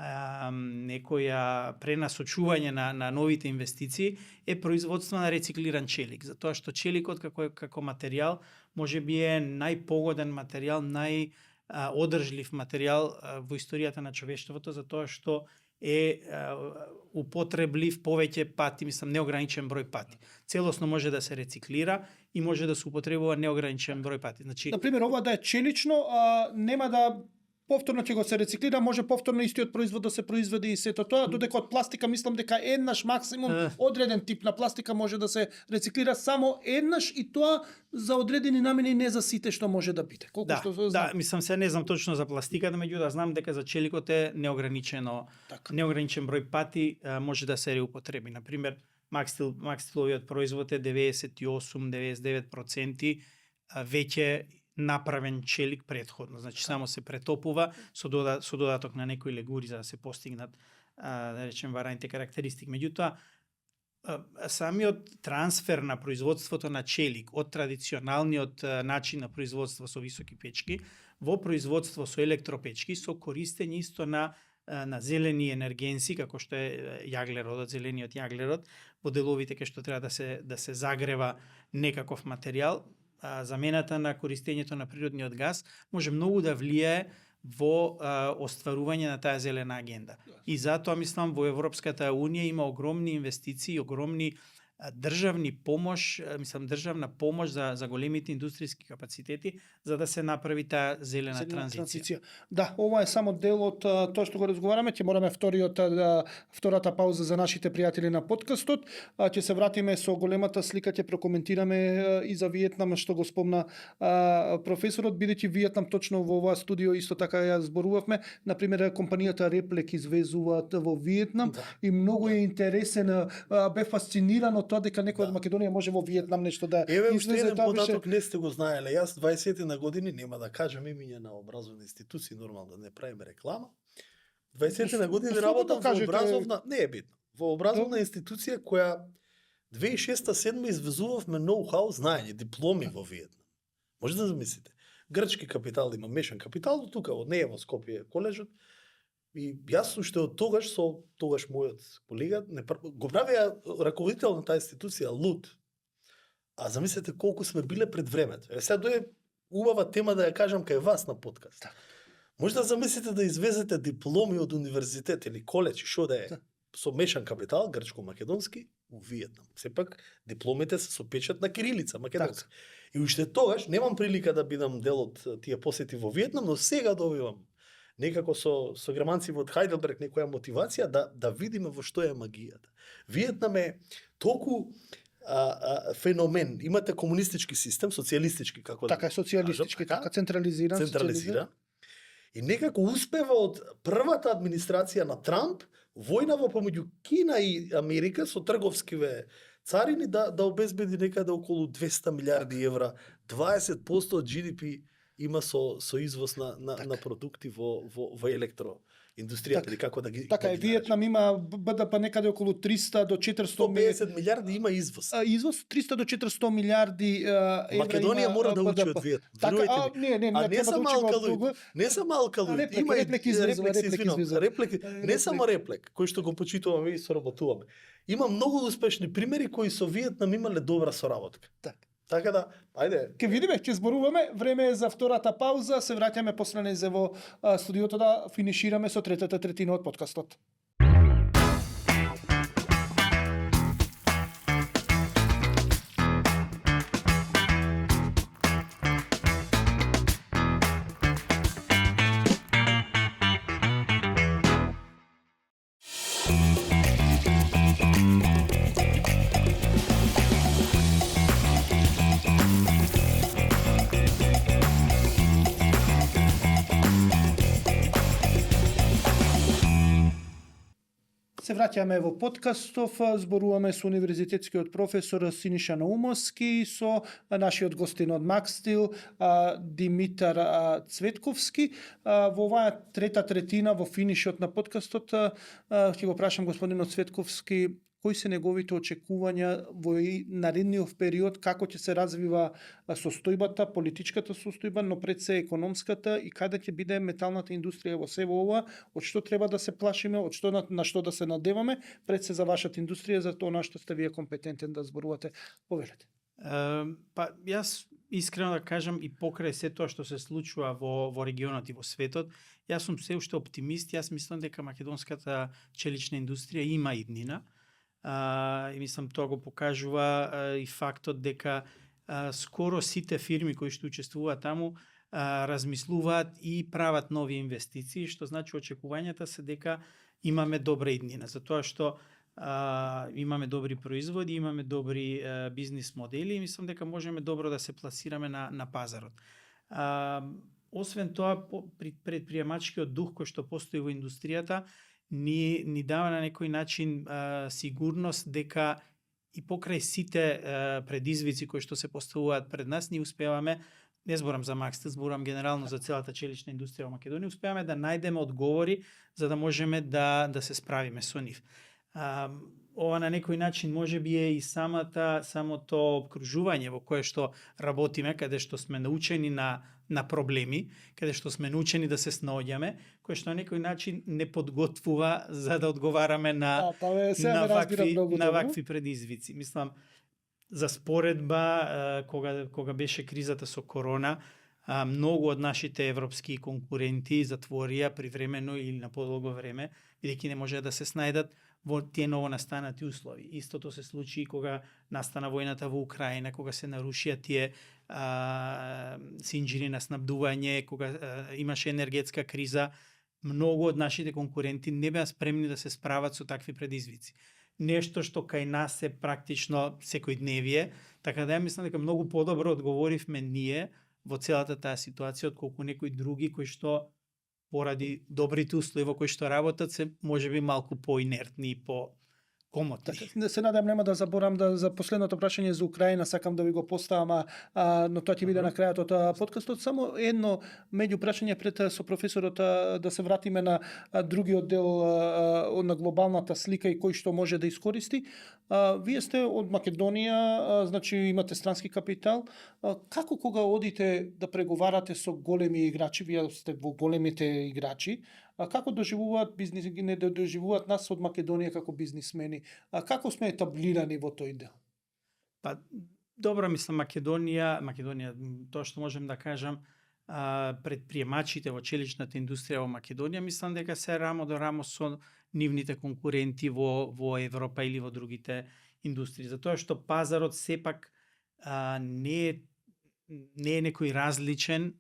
некоја пренасочување на новите инвестиции, е производство на рециклиран челик. Затоа што челикот како материјал можеби е најпогоден материјал, најодржлив материјал во историјата на човештвото, затоа што е употреблив повеќе пати, мислам, неограничен број пати. Целосно може да се рециклира и може да се употребува неограничен број пати. Значи,
например, ова да е челично, нема да повторно ќе го се рециклира, може повторно истиот производ да се произведе и сето тоа, додека од пластика мислам дека еднаш максимум одреден тип на пластика може да се рециклира само еднаш и тоа за одредени намени, не за сите што може да биде. Колку што знам.
Да, мислам се не знам точно за пластиката, меѓутоа знам дека за челикот е неограничен број пати може да се реупотреби. Например, макстиловиот производ е 98-99% веќе направен челик предходно. Значи само се претопува со додаток на некои легури за да се постигнат да речем вараните карактеристики. Меѓутоа самиот трансфер на производството на челик од традиционалниот начин на производство со високи печки во производство со електропечки со користење исто на зелени енергенси како што е јаглеродот, зелениот јаглерод во деловите кај што треба да се загрева некаков материјал. Замената на користењето на природниот газ може многу да влијае во остварување на таа зелена агенда. И затоа мислам во Европската унија има огромни инвестиции, огромни државна помош за големите индустријски капацитети за да се направи таа зелена транзиција.
Да, ова е само дел од тоа што го разговараме, ќе мораме втората пауза за нашите пријатели на подкастот, ќе се вратиме со големата слика, ќе прокоментираме и за Виетнам што го спомна професорот, бидејќи Виетнам точно во оваа студио исто така ја зборувавме, например компанијата Реплек извезуваат во Виетнам и многу е интересен, бе фасциниран од тоа дека некој од Македонија може во Виетнам нешто да
уште еден податок не сте го знаеле. Јас 20 на години, нема да кажам имиња на образовни институции, нормално да не правиме реклама. 20 на години работам во образовна, не е битно. Во образовна институција која 2006-2007 извезувавме ноу-хау, знаење, дипломи во Виетнам. Може да замислите. Грчки капитал има мешан капитал, до тука од неја во Скопје колежот. И јас уште од тогаш со тогаш мојот колега го правеа раководител на таа институција луд. А замислете колку сме биле пред времето. Сега дојде убава тема да ја кажам кај вас на подкаст. Може да замислите да извезете дипломи од универзитет или колеж, што да е, со мешан капитал, грчко-македонски, у Виетнам. Сепак дипломите се со печат на кирилица македонски. И уште тогаш немам прилика да бидам дел од тие посети во Виетнам, но сега добивам некако со германци од Хајделберг некоја мотивација да видиме во што е магијата. Виетнам е толку феномен. Имате комунистички систем, социјалистички како
така е социјалистички, така централизиран.
И некако успева од првата администрација на Трамп војна во помеѓу Кина и Америка со трговскиве царини да обезбеди некаде околу 200 милиарди евра, 20% од GDP има со извоз на продукти во електроиндустријата или како да ги
Така
да
е,
ги
Виетнам има БДП некаде околу 300 до 400
150 милиарди има извоз.
Извоз 300 до 400 милиарди евра.
Македонија
има
мора да учи
БДП.
од Виетнам.
Така,
Верувајте ми.
не,
Не
треба
са
да учиме
малка
од друго.
луѓе. Не са малка луѓе.
Реплики,
Има и
реплики извезува, реплики
извинувам,
извезува.
реплики. Не
Реплик.
само реплик, кој што го почитуваме и соработуваме. Има многу успешни примери кои со Виетнам имале добра соработка. Така да, ајде.
Ке видиме, ќе зборуваме. Време е за втората пауза. Се враќаме после незе во студиото да финишираме со третата третина од подкастот. Се враќаме во подкастов, зборуваме со универзитетскиот професор Синиша Наумовски, со нашиот гостин од Макстил, Димитар Цветковски. Во оваа трета третина, во финишот на подкастот, ќе го прашам господинот Цветковски, кои се неговите очекувања во наредниот период, како ќе се развива состојбата, политичката состојба, но пред се економската и каде ќе биде металната индустрија во сево ова, од што треба да се плашиме, од што на што да се надеваме, пред се за вашата индустрија, за тоа на што сте вие компетентен да зборувате. Повелете.
Па јас искрено да кажам и покрај се тоа што се случува во регионот и во светот, јас сум се уште оптимист, јас мислам дека македонската челична индустрија има иднина. И мислам тоа го покажува и фактот дека скоро сите фирми кои што учествуваат таму размислуваат и прават нови инвестиции, што значи очекувањата се дека имаме добра иднина, затоа што имаме добри производи, имаме добри бизнис модели и мислам дека можеме добро да се пласираме на пазарот. Освен тоа, предприемачкиот дух кој што постои во индустријата ни дава на некој начин сигурност дека и покрај сите предизвици кои што се поставуваат пред нас, ние успеваме, не зборам за Макстил, зборам генерално за целата челична индустрија во Македонија, успеваме да најдеме одговори за да можеме да се справиме со нив. Ова на некој начин можеби е и самото обкружување во кое што работиме, каде што сме научени на проблеми, каде што сме научени да се снаоѓаме, кој што на некој начин не подготвува за да одговараме на вакви предизвици. Мислам, за споредба, кога беше кризата со корона, многу од нашите европски конкуренти затворија привремено или на подолго време, бидејќи не може да се снајдат во тие новонастанати услови. Истото се случи и кога настана војната во Украина, кога се нарушија тие синџини на снабдување, кога имаше енергетска криза, многу од нашите конкуренти не беа спремни да се справат со такви предизвици. Нешто што кај нас е практично секојдневие, така да ја мислам дека многу подобро одговоривме ние во целата таа ситуација отколку некои други кои што поради добрите услови во кои што работат се можеби малку поинертни и комотни.
Така, се надам нема да заборам за последното прашање за Украина, сакам да ви го поставам, но тоа ќе биде на крајот од подкастот. Само едно меѓу прашање пред со професорот да се вратиме на другиот дел на глобалната слика и кој што може да искористи. Вие сте од Македонија, значи имате странски капитал. Како кога одите да преговарате со големи играчи, вие сте во големите играчи, како доживуваат бизнис, не доживуваат нас од Македонија како бизнисмени? Како сме етаблирани во тој дел?
Па, добро, мислам, Македонија, тоа што можем да кажам, предприемачите во челичната индустрија во Македонија, мислам дека се рамо до рамо со нивните конкуренти во Европа или во другите индустрии. Затоа што пазарот сепак не е некој различен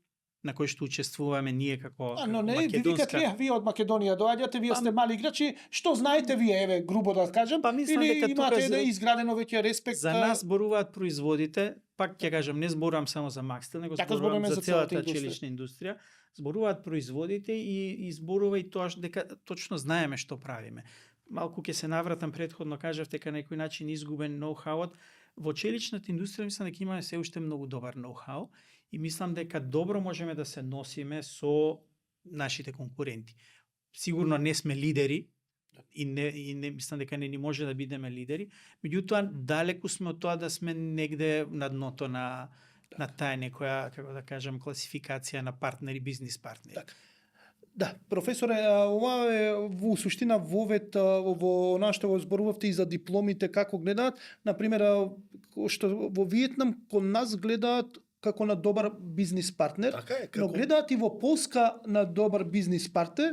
на кој што учествуваме ние како
но не,
македонска.
вие од Македонија доаѓате, вие сте мали играчи, што знаете вие, еве, грубо да кажам,
Па мислам
или
дека
имате изградено веќе респект?
За нас зборуваат производите, пак ќе кажам, не зборувам само за Макстил, него
Така
зборувам за целата
индустрија.
челична индустрија. Зборуваат производите и зборува и тоа дека точно знаеме што правиме. Малку ќе се навратам, претходно кажав дека на некој начин изгубен ноу-хауот. Во челичната индустрија мислам дека имаме се уште многу добар ноу-хау и мислам дека добро можеме да се носиме со нашите конкуренти. Сигурно не сме лидери, и не мислам дека не ни може да бидеме лидери, меѓутоа далеку сме од тоа да сме негде на дното на таа некоја, како да кажам, класификација на партнери, бизнис партнери.
Така. Да, професоре, ова е во суштина вовет во она што го зборувавте и за дипломите како гледаат, на пример, што во Виетнам кон нас гледаат како на добар бизнис партнер,
Така е,
но гледаат и во Полска на добар бизнис партнер,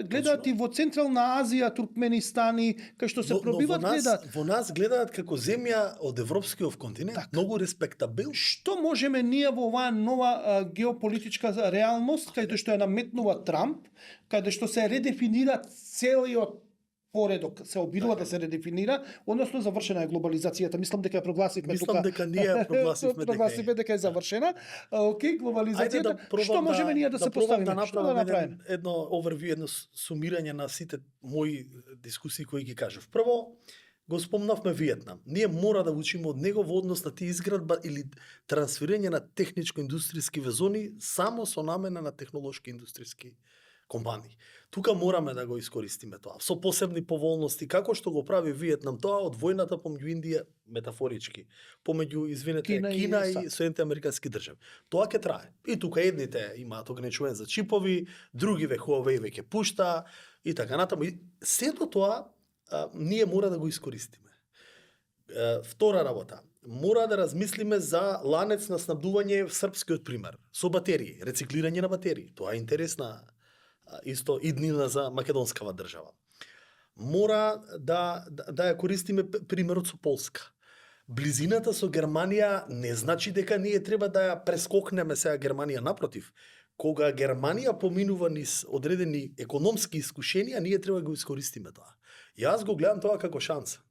гледаат и во Централна Азија, Туркменистан и кај што се пробиват гледаат.
Во нас гледаат како земја од европскиот континент,
Так.
многу респектабилно.
Што можеме ние во оваа нова геополитичка реалност, каде што ја наметнува Трамп, каде што се редефинира целиот поредок, се обидува да се редефинира, односно завршена е глобализацијата. Мислам дека ја прогласивме тука.
Мислам дека ние
прогласивме дека е завршена. Океј, глобализацијата. Што можеме ние да се поставиме? Што да направиме?
Едно overview, едно сумирање на сите мои дискусии кои ги кажав. Прво, го спомнавме Виетнам. Ние мора да учиме од него во однос на тие изградба или трансферирање на техничко-индустријски везони само со намена на технолошки индустријски компании. Тука мораме да го искористиме тоа. Со посебни поволности, како што го прави Виетнам тоа од војната помеѓу Индија, метафорички, помеѓу, извинете, Кина и Соединените Американски држави. Тоа ќе трае. И тука едните имаат ограничување за чипови, другиве Huawei веќе пушта и така натаму. И сето тоа ние мора да го искористиме. Втора работа. Мора да размислиме за ланец на снабдување, српскиот пример, со батерии, рециклирање на батерии. Тоа е интересна исто иднина за македонскава држава. Мора да ја користиме примерот со Полска. Близината со Германија не значи дека ние треба да ја прескокнеме сега Германија, напротив. Кога Германија поминува низ одредени економски искушенија, ние треба да го искористиме тоа. Јас го гледам тоа како шанса.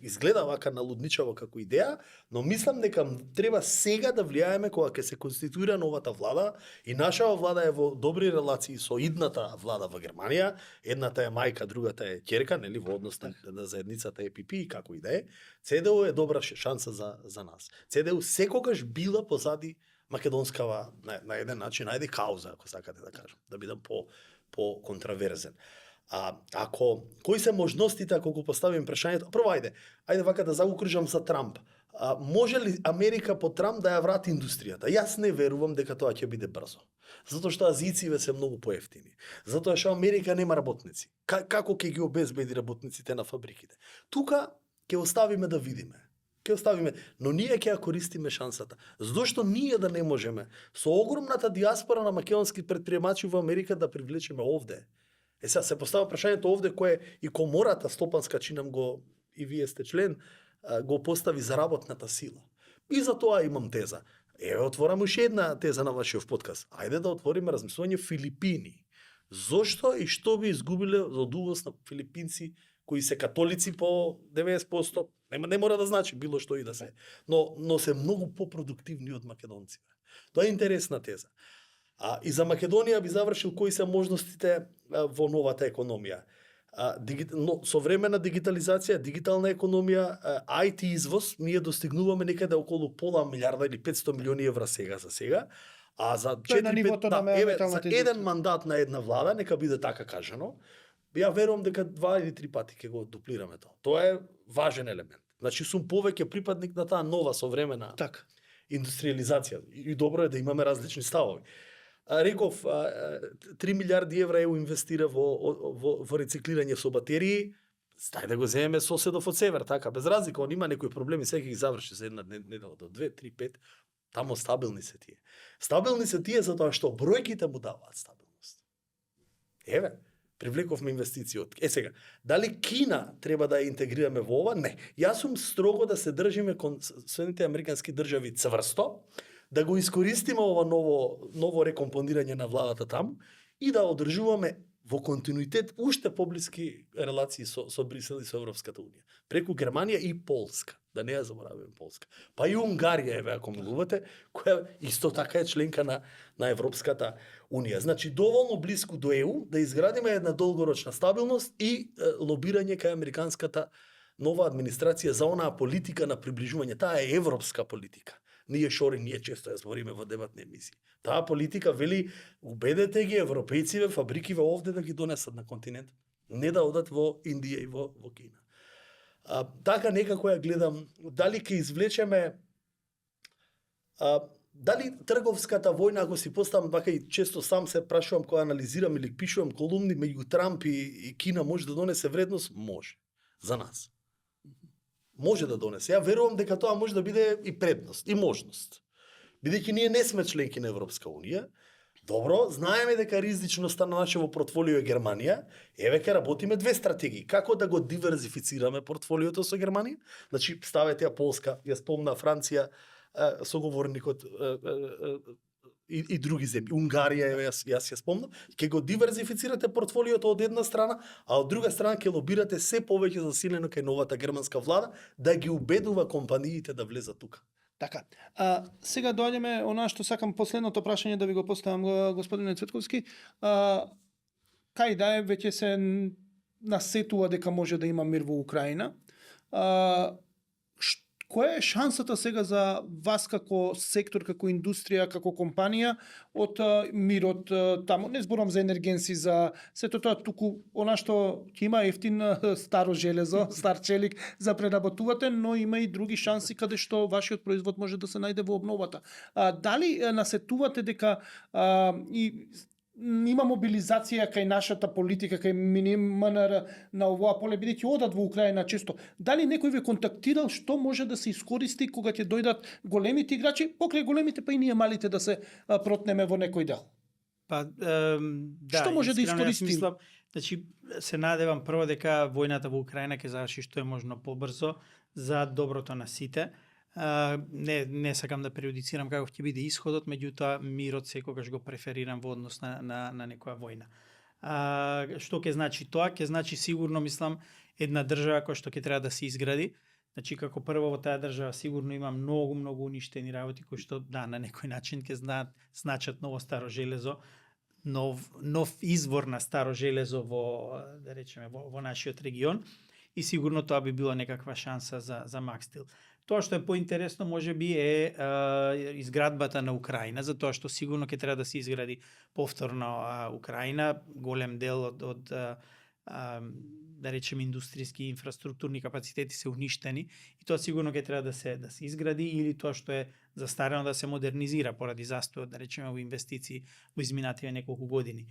Изгледа вака налудничаво како идеја, но мислам дека треба сега да влијаеме кога ќе се конституира новата влада и нашава влада е во добри релации со идната влада во Германија. Едната е мајка, другата е ќерка, нели, во однос на заедницата ЕПП и како и да е. ЦДУ е добра шанса за нас. ЦДУ секогаш била позади македонскава на еден начин, ајде кауза, ако сакате да кажам, да бидам по контраверзен. Кои се можностите ако го поставим прашањето? Прво ајде вака да заукружам за Трамп. Може ли Америка по Трамп да ја врати индустријата? Јас не верувам дека тоа ќе биде брзо. Затоа што азијциве се многу поевтини. Затоа што Америка нема работници. Како ќе ги обезбеди работниците на фабриките? Тука ќе оставиме да видиме. Но ние ќе ја користиме шансата. Зошто ние да не можеме со огромната диаспора на македонски претприемачи во Америка да привлечеме овде? Сега се постава прашањето овде кое и комората стопанска, чинам го и вие сте член, го постави за работната сила. И за тоа имам теза. Отворам уште една теза на вашиот подкаст. Ајде да отвориме размислување Филипини. Зошто и што би изгубиле од увоз на филипинци кои се католици по 90%? Не мора да значи било што и да се. Но се многу попродуктивни од македонците. Тоа е интересна теза. И за Македонија би завршил кои се можностите во новата економија. Современа дигитализација, дигитална економија, IT извоз, ние достигнуваме некаде околу пола милиарда или 500 милиони евра сега за сега. А за 4-5 еден мандат на една влада, нека биде така кажано, ја верувам дека 2 или 3 пати ќе го дуплираме тоа. Тоа е важен елемент. Значи сум повеќе припадник на таа нова современа индустриализација. И добро е да имаме различни ставови. Реков, 3 милиарди евра ЕУ инвестира во рециклирање со батерии, стај да го земеме соседов од север, така, без разлика, он има некои проблеми, сега ги заврши за една недела до 2, 3, 5, тамо стабилни се тие. Стабилни се тие затоа што бројките му даваат стабилност. Привлековме инвестицији. Сега, дали Кина треба да ја интегрираме во ова? Не. Јас сум строго да се држиме кон Соединените Американски држави цврсто, да го искористиме ова ново рекомпонирање на владата таму и да одржуваме во континуитет уште поблиски релации со Брисел и со Европската унија. Преку Германија и Полска, да не ја забораваме Полска. Па и Унгарија ако милувате, која исто така е членка на Европската унија. Значи доволно блиску до ЕУ да изградиме една долгорочна стабилност и лобирање кај американската нова администрација за онаа политика на приближување. Таа е европска политика. ние шори, ние често ја збориме во дебатни емисии. Таа политика вели, убедете ги европејциве, фабрикиве овде да ги донесат на континентот. Не да одат во Индија и во Кина. Така некако ја гледам, дали ќе извлечеме дали трговската војна, ако си поставам, така и често сам се прашувам кога анализирам или пишувам колумни меѓу Трамп и Кина, може да донесе вредност? Може. За нас. Може да донесе. Ја верувам дека тоа може да биде и предност, и можност. Бидејќи ние не сме членки на Европска Унија, добро, знаеме дека ризичноста на нашето портфолио е Германија, еве ќе работиме две стратегии. Како да го диверзифицираме портфолиото со Германија? Значи, ставете ја Полска, ја спомна Франција, соговорникот и други земји. Унгарија, јас ја спомнам, ќе го диверзифицирате портфолиото од една страна, а од друга страна ќе лобирате се повеќе засилено кај новата германска влада да ги убедува компаниите да влезат тука.
Така. Сега доаѓаме она што сакам последното прашање да ви го поставам, господине Цветковски. Кај да е, веќе се насетува дека може да има мир во Украина. Која е шансата сега за вас како сектор, како индустрија, како компанија од мирот таму? Не зборам за енергенси, за сето тоа, туку она што ќе има ефтин старо железо, стар челик за преработувате, но има и други шанси каде што вашиот производ може да се најде во обновата. Дали насетувате дека и има мобилизација кај нашата политика, кај МНР на овоа поле, бидејќи одат во Украина често. Дали некој ве контактирал што може да се искористи кога ќе дојдат големите играчи, покрај големите па и ние малите да се протнеме во некој дел?
Да,
што може да искористим?
Мислам, значи, се надевам прво дека војната во Украина ќе заврши што е можно побрзо за доброто на сите. Не сакам да преюдицирам како ќе биде исходот, меѓутоа мирот секогаш го преферирам во однос на некоја војна. Што ќе значи тоа? Ќе значи сигурно, мислам, една држава која што ќе треба да се изгради. Значи, како прво во таа држава сигурно има многу уништени работи кои што на некој начин ќе значат ново старо железо, нов извор на старо железо во, да речеме, во нашиот регион, и сигурно тоа би било некаква шанса за Макстил. Тоа што е поинтересно можеби е изградбата на Украина, затоа што сигурно ќе треба да се изгради повторно Украина, голем дел од да речеме индустријски инфраструктурни капацитети се уништени и тоа сигурно ќе треба да се изгради, или тоа што е застарено да се модернизира поради застојот, да речеме, во инвестиции во изминативе неколку години.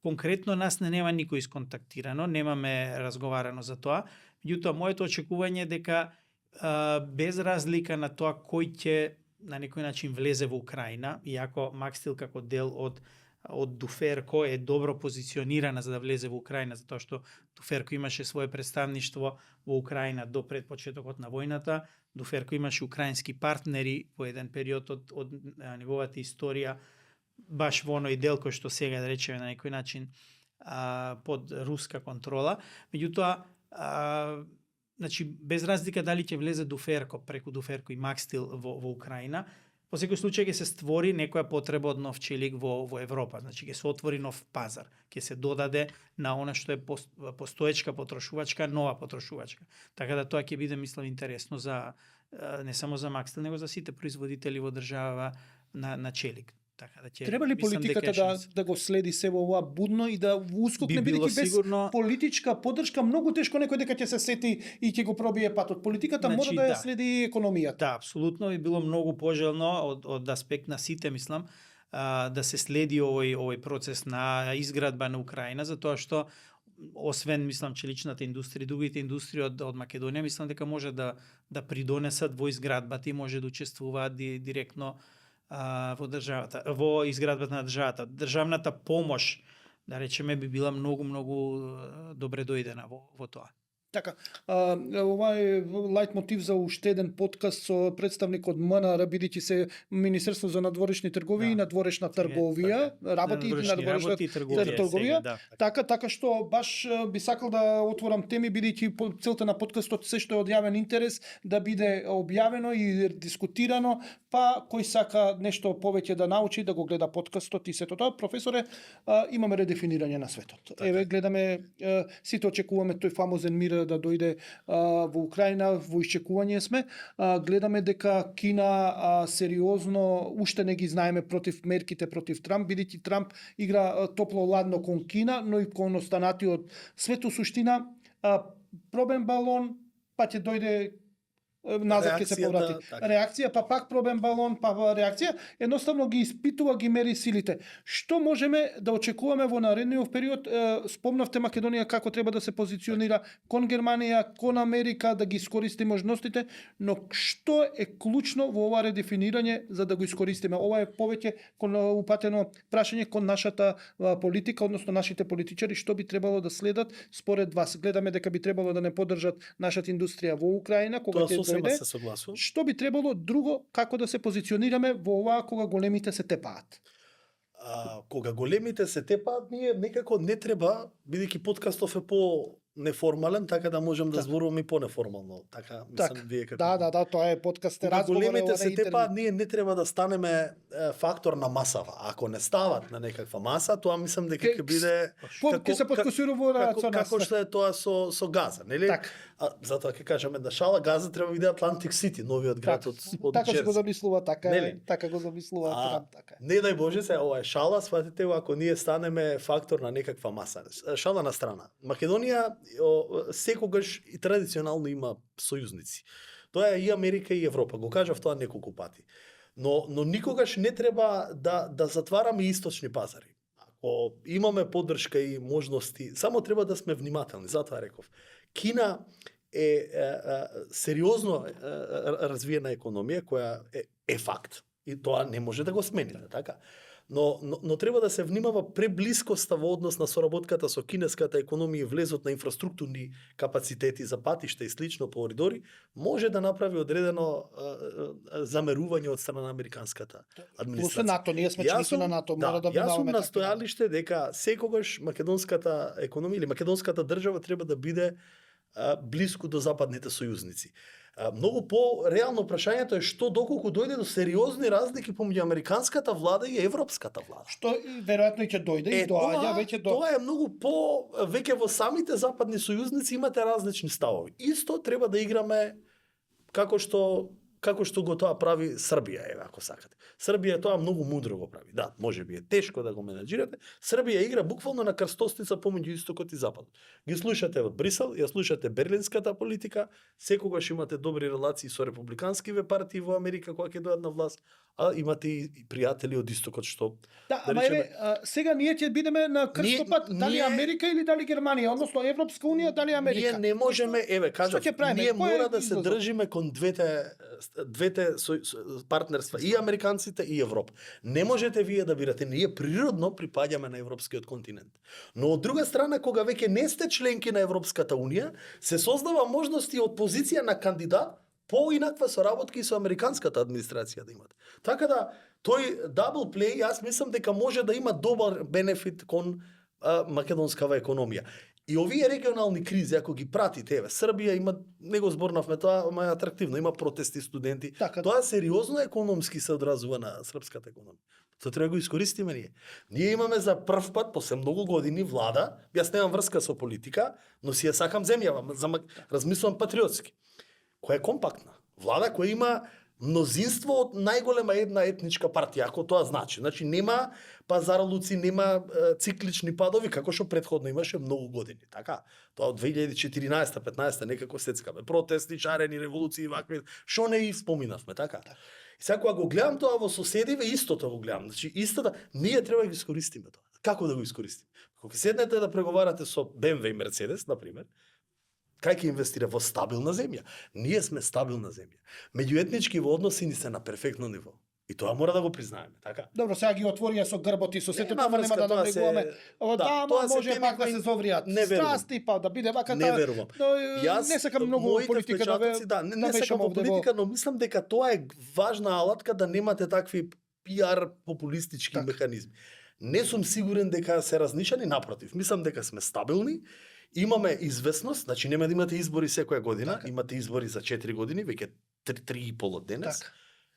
Конкретно нас не нема никој исконтактирано, немаме разговарано за тоа. Меѓутоа, моето очекување е дека без разлика на тоа кој ќе на некој начин влезе во Украина, иако Макстил како дел од Дуферко е добро позиционирана за да влезе во Украина, затоа што Дуферко имаше свое представништво во Украина до пред почетокот на војната. Дуферко имаше украински партнери во еден период од неговата историја, баш во оној дел кој што сега, да речеме, на некој начин под руска контрола. Меѓутоа, значи, без разлика дали ќе влезе Дуферко, преку Дуферко и Макстил во Украина, по секој случај ќе се створи некоја потреба од нов челик во Европа. Значи, ќе се отвори нов пазар, ќе се додаде на она што е постоечка потрошувачка, нова потрошувачка. Така да тоа ќе биде, мислам, интересно за не само за Макстил, него за сите производители во држава на челик. Така да ќе,
треба ли политиката да го следи се во ова будно и да ускокне, бидејќи без политичка поддршка многу тешко некој дека ќе се сети и ќе го пробие патот. Политиката мора да ја следи економијата.
Да, апсолутно, би било многу пожелно од аспект на сите, мислам, да се следи овој процес на изградба на Украина, затоа што освен, мислам, челичната индустрија, другите индустрии од Македонија, мислам дека може да придонесат во изградбата и може да учествуваат директно во државата, во изградбата на државата. Државната помош, да речеме, би била многу добре дојдена во тоа.
Така, ова е лајт мотив за уште еден подкаст со представник од МНР, бидејќи се Министерство за надворешни трговија и надворешна трговија, работи и надворешна трговија. Така што баш би сакал да отворам теми, бидејќи целта на подкастот се што е од јавен интерес да биде објавено и дискутирано, па кој сака нешто повеќе да научи, да го гледа подкастот и сето тоа. Професоре, имаме редефинирање на светот. Еве, гледаме, сите очекуваме тој фамозен мир да дојде во Украина, во исчекување сме. Гледаме дека Кина сериозно уште не ги знаеме против мерките против Трамп, бидејќи Трамп игра топло-ладно кон Кина, но и кон останатиот свет. У суштина пробен балон, па ќе дојде назад ќе се поврати. Реакција, па пак пробен балон, па реакција, едноставно ги испитува, ги мери силите. Што можеме да очекуваме во наредниот период? Спомнавте Македонија како треба да се позиционира кон Германија, кон Америка, да ги искористи можностите, но што е клучно во ова редефинирање за да го искористиме? Ова е повеќе упатено прашање кон нашата политика, односно нашите политичари, што би требало да следат според вас? Гледаме дека би требало да не поддржат нашата индустрија во Украина, кога ќе
се согласувам.
Што би требало друго, како да се позиционираме во оваа кога големите се тепаат?
Кога големите се тепаат, ние некако не треба, бидејќи подкастов е по неформален, така да можам да зборувам и по-неформално. Така, мислам, вие како...
Да, тоа е подкаст, разговор.
Големите се тепаат, ние не треба да станеме фактор на масава. Ако не стават на некаква маса, тоа мислам дека ќе биде
ќе се подкосирува
како што е тоа со Газа, нели? Затоа ќе кажеме да шала, Газа треба да биде Атлантик Сити, новиот град од
така се го замислува, така го замислува Трамп, така.
Не дај Боже се, ова е шала, сватите ако ние станеме фактор на некаква маса. Шала на страна. Македонија секогаш и традиционално има сојузници. Тоа е и Америка и Европа, го кажав тоа неколку пати. Но никогаш не треба да затвараме источни пазари. Ако имаме поддршка и можности, само треба да сме внимателни, затоа реков. Кина е сериозно развиена економија која е факт. И тоа не може да го смените, така? Но треба да се внимава преблискоста во однос на соработката со кинеската економија и влезот на инфраструктурни капацитети за патишта и слично по коридори може да направи одредено замерување од страна на американската администрација.
Плюс НАТО, ние сме членство на НАТО, мора да
внимаваме. Јас сум на стојалиште дека секогаш македонската економија или македонската држава треба да биде блиску до западните сојузници. Многу по-реално прашањето е што доколку дојде до сериозни разлики помеѓу американската влада и европската влада.
Што веројатно ќе дојде и доаѓа веќе до...
Тоа е многу веќе во самите западни сојузници имате различни ставови. Исто треба да играме како што го тоа прави Србија, ако сакате. Србија тоа многу мудро го прави. Да, можеби е тешко да го менаџирате. Србија игра буквално на крстосница помеѓу истокот и западот. Ги слушате од Брисел, ја слушате берлинската политика, секогаш имате добри релации со републиканскиве партии во Америка кога ќе дојдат на власт, а имате и пријатели од истокот што
сега ние ќе бидеме на крстопат, дали Америка или дали Германија, односно Европска унија, дали Америка.
Ние не можеме, кажав, ние мора да се држиме кон двете партнерства, и американците и Европа. Не можете вие да бирате, ние природно припаѓаме на европскиот континент. Но од друга страна, кога веќе не сте членки на Европската унија, се создава можности од позиција на кандидат поинаква соработка и со американската администрација да имат. Така да, тој дабл плей, јас мислам дека може да има добар бенефит кон македонскава економија. И овие регионални кризи, ако ги пратите, Србија има, не го зборнавме тоа, ама е атрактивно, има протести студенти.
Така,
тоа сериозно економски се одразува на српската економија. Тоа треба да го искористиме ние. Ние имаме за прв пат, после многу години, влада, јас немам врска со политика, но си ја сакам земјава, размислувам патриотски, која е компактна. Влада која има мнозинство од најголема една етничка партија, ако тоа значи. Значи нема пазарлуци, нема циклични падови, како што претходно имаше многу години. Така, тоа од 2014-15 некако сецкаме. Протести, шарени, револуции, вакви, што не и споминавме, така. И сега кога го гледам тоа во соседиве, истото го гледам. Значи, истото, ние треба да го искористиме тоа. Како да го искористиме? Кога седнете да преговарате со BMW и Mercedes, например, кај ќе инвестира во стабилна земја? Ние сме стабилна земја. Меѓуетнички во односи ни се на перфектно ниво. И тоа мора да го признаеме, така?
Добро, сега ги отворија со грботи, со сето тоа нема да навлегуваме. Да, може пак да се зовриат страсти, па да биде вака.
Не верувам.
Јас не сакам многу политика
не сакам политика, но мислам дека тоа е важна алатка да немате такви пиар популистички механизми. Не сум сигурен дека се разнишани, напротив. Мислам дека сме стабилни. Имаме известност, значи нема да имате избори секоја година, имате избори за 4 години, веќе 3,5 од денес.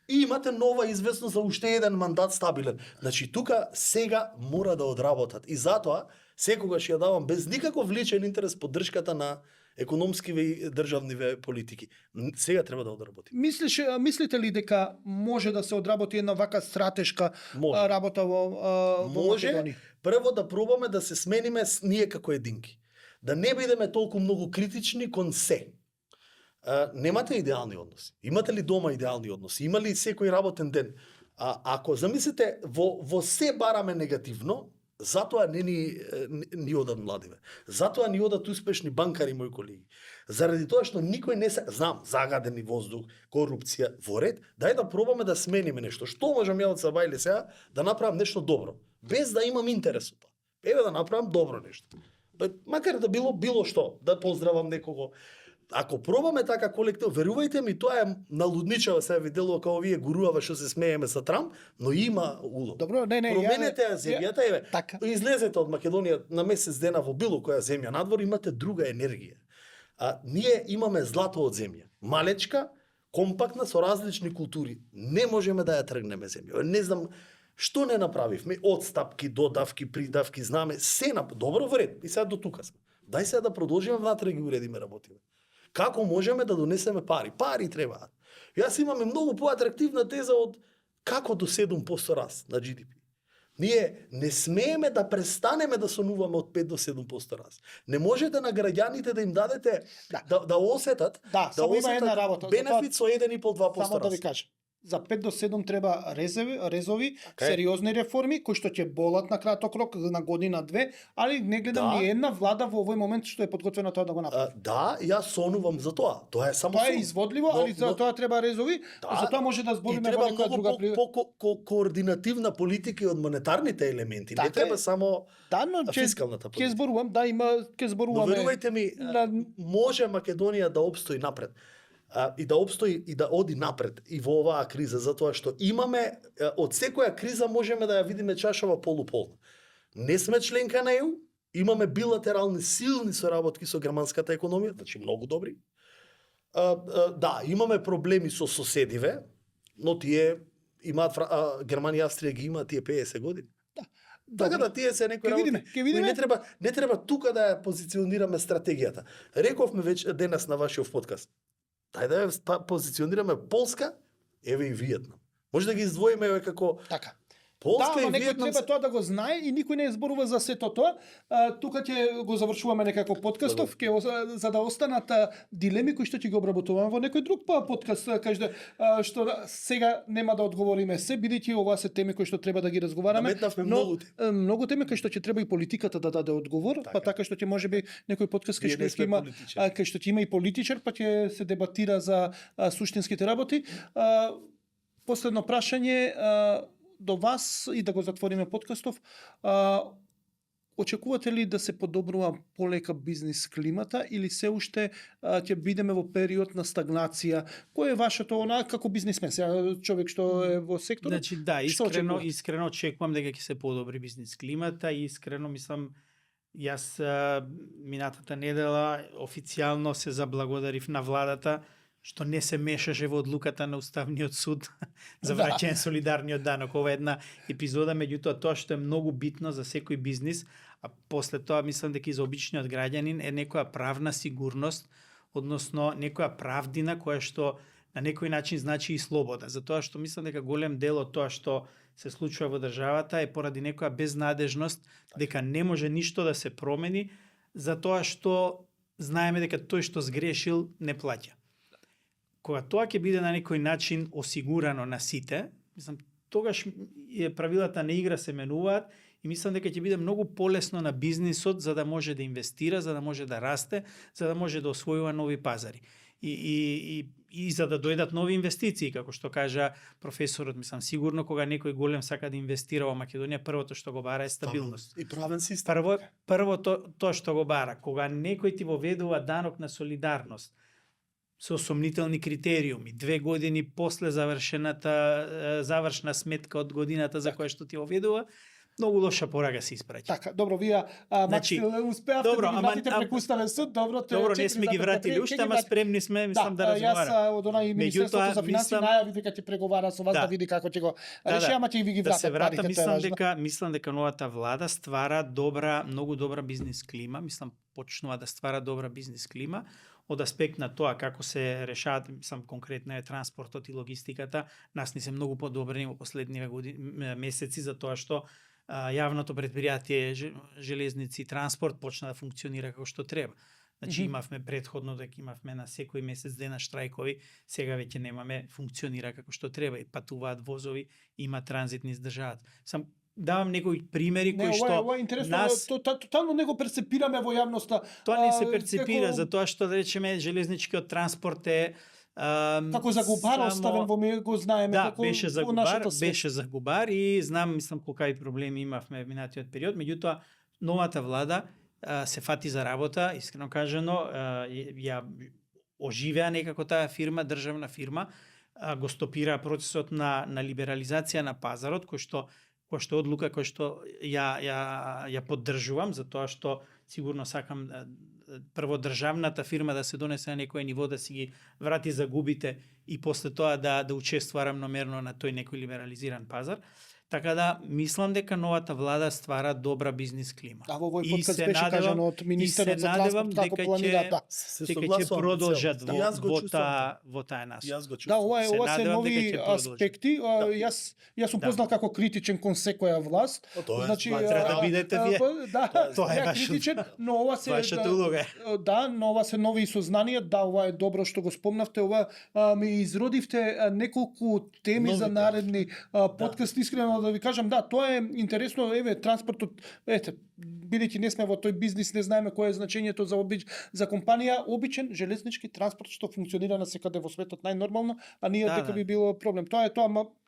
И имате нова известност за уште еден мандат стабилен. Значи тука сега мора да одработат. И затоа секогаш ја давам без никаков личен интерес поддршката на економскиве и државниве политики. Сега треба да одработи.
Мислите ли дека може да се одработи една вака стратешка
Може.
работа во
Може.
Македонија?
Прво да пробаме да се смениме ние како единки. Да не бидеме толку многу критични кон се. Немате идеални односи. Имате ли дома идеални односи? Има ли секој работен ден? Ако замислите, во се бараме негативно, затоа не ни одат младиве. Затоа ни одат успешни банкари, мои колеги. Заради тоа што никој не се... Знам, загадени воздух, корупција, во ред, дај да пробаме да смениме нешто. Што можам ја од Сабајле сега да направам нешто добро, без да имам интерес од тоа. Еве да направам добро нешто. Макар да било што, да поздравам некого. Ако пробаме така колектив, верувајте ми, тоа е налудничава, се видело како овие гуруава што се смееме со Трамп, но има улог.
Добро, не,
Променете ја земјата, еве.
Така.
Излезете од Македонија на месец дена во било која земја надвор, имате друга енергија. Ние имаме злато од земја. Малечка, компактна, со различни култури. Не можеме да ја тргнеме земја. Не знам што не направивме, одстапки, додавки, придавки, знаме, се добро вред. И сега до тука сме. Дај сега да продолжиме внатре ги уредиме работите. Како можеме да донесеме пари? Пари требаат. Јас имам многу поатрактивна теза од како до 7% раст на GDP. Ние не смееме да престанеме да сонуваме од 5 до 7% раст. Не можете на граѓаните да им дадете да осетат,
само има една работа.
бенефит со 1,5-2% раст.
Само да ви кажам. За 5 до 7 треба резови, сериозни реформи кои што ќе болат на краток рок, на година-две, али не гледам ни една влада во овој момент што е подготвена тоа да го направи.
Да, јас сонувам за тоа. Тоа е само
Тоа е изводливо, али за тоа треба резови, за тоа може да збориме во некоја друга
по координативна политика и од монетарните елементи. Не треба само фискалната политика.
Ќе зборувам, ќе зборуваме.
Но верувајте ми, може Македонија да обстои напред. И да обстои и да оди напред и во оваа криза, затоа што имаме од секоја криза можеме да ја видиме чашава полуполна. Не сме членка на ЕУ, имаме билатерални силни соработки со германската економија, значи многу добри. Да, имаме проблеми со соседиве, но тие имаат Германија и Австрија ги имаат тие 50 години. Така да тие се некои работи.
Ќе видиме.
Не треба тука да ја позиционираме стратегијата. Рековме веќе денес на вашиот подкаст. Дај да ја позиционираме Полска, еве и Виетнам. Може да ги издвоиме еве како
така.
Полска и
некој
Виетнам.
треба тоа да го знае и никој не зборува за сето тоа. Тука ќе го завршуваме некако подкастов, за да останат дилеми кои што ќе го обработуваме во некој друг подкаст, кажете што сега нема да одговориме се, бидејќи ова се теми кои што треба да ги разговараме.
Но
многу теми кои што ќе треба и политиката да даде одговор, па така што ќе можеби некој подкаст кај што има кај што ќе има и политичар, па ќе се дебатира за суштинските работи. Последно прашање до вас и да го затвориме подкастов. Очекувате ли да се подобрува полека бизнис климата или се уште ќе бидеме во период на стагнација? Кој е вашето како бизнисмен, човек што е во секторот?
Значи да, искрено очекувам дека ќе се подобри бизнис климата и искрено мислам јас минатата недела официјално се заблагодарив на владата што не се мешаше во одлуката на Уставниот суд за враќање солидарниот данок. Ова е една епизода, меѓутоа тоа што е многу битно за секој бизнис, а после тоа мислам дека и за обичниот граѓанин е некоја правна сигурност, односно некоја правдина која што на некој начин значи и слобода. Затоа што мислам дека голем дел од тоа што се случува во државата е поради некоја безнадежност, дека не може ништо да се промени, затоа што знаеме дека тој што сгрешил не плаќа. Кога тоа ќе биде на некој начин осигурано на сите, мислам, тогаш правилата на игра се менуваат и мислам дека ќе биде многу полесно на бизнисот за да може да инвестира, за да може да расте, за да може да освојува нови пазари. И за да дојдат нови инвестиции, како што кажа професорот, мислам, сигурно кога некој голем сака да инвестира во Македонија, првото што го бара е стабилност.
И правен систем.
Прво тоа што го бара, кога некој ти воведува данок на солидарност, со сомнителни критериуми, 2 години после завршна сметка од годината за која што ти оведува, Многу лоша порака се испраќа.
Така, добро, вие
Значи,
Максил, успеавте
добро,
да ги
ама-
вратите преку Уставен суд, добро,
Добро, не сме ги вратили уште, ама спремни сме, мислам да разговараме.
Јас од онај Министерството за финансии
мислам-
најави дека ќе преговара со вас да
Да.
види како ќе го
Да,
реши, ама ќе ви ги
Да се
вратат
вратам,
парите, тоа е важно.
мислам дека новата влада ствара многу добра бизнис клима, мислам почнува да ствара добра бизнис клима од аспект на тоа како се решават, мислам конкретно е транспортот и логистиката, нас ни се многу подобрени во последниве месеци за тоа што јавното предпријатие железници и транспорт почна да функционира како што треба. Значи имавме предходно дека имавме на секој месец дена штрајкови, сега веќе немаме, функционира како што треба и патуваат возови, има транзит низ државата. Сам давам некои примери
Не,
кои што
ова е интересно,
нас
тотално не го перцепираме во јавноста.
тоа не се перцепира
како-
за тоа што да речеме железничкиот транспорт е
Како загубар оставен во ми го знаеме
Да,
како
беше
во
загубар,
нашата свест.
беше загубар и знам, мислам колкави проблеми имавме минатиот период, меѓутоа новата влада се фати за работа, искрено кажано, ја оживеа некако таа фирма, државна фирма, го стопира процесот на либерализација на пазарот, кој што одлука кој што ја поддржувам, затоа што сигурно сакам прво државната фирма да се донесе на некој ниво да си ги врати загубите и после тоа да учествува рамномерно на тој некој либерализиран пазар. Така да мислам дека новата влада ствара добра бизнис клима.
А во овој
И
подкаст
се
беше
надевам-
кажано од министерот за транспорт како
дека
планира,
ќе-
да.
дека ќе продолжат во таа насока.
Јас го
Да,
чувствувам.
ова
Се
се
надевам
нови
дека ќе продолжи.
аспекти. Јас сум
Да.
познал како критичен кон секоја власт.
Тоа е,
Значи,
треба
да бидете вие.
Да,
Тоа е
ја
вашето-
критичен, но ова се
вашата улога.
Да, но ова се нови сознанија, да, ова е добро што го спомнавте, ова ми изродивте неколку теми
Нови
за
теми.
наредни подкаст, искрено да ви кажам, да, тоа е интересно, еве транспортот, бидејќи не сме во тој бизнис, не знаеме кое е значењето за компанија, обичен железнички транспорт што функционира насекаде во светот најнормално, а ние дека би било проблем.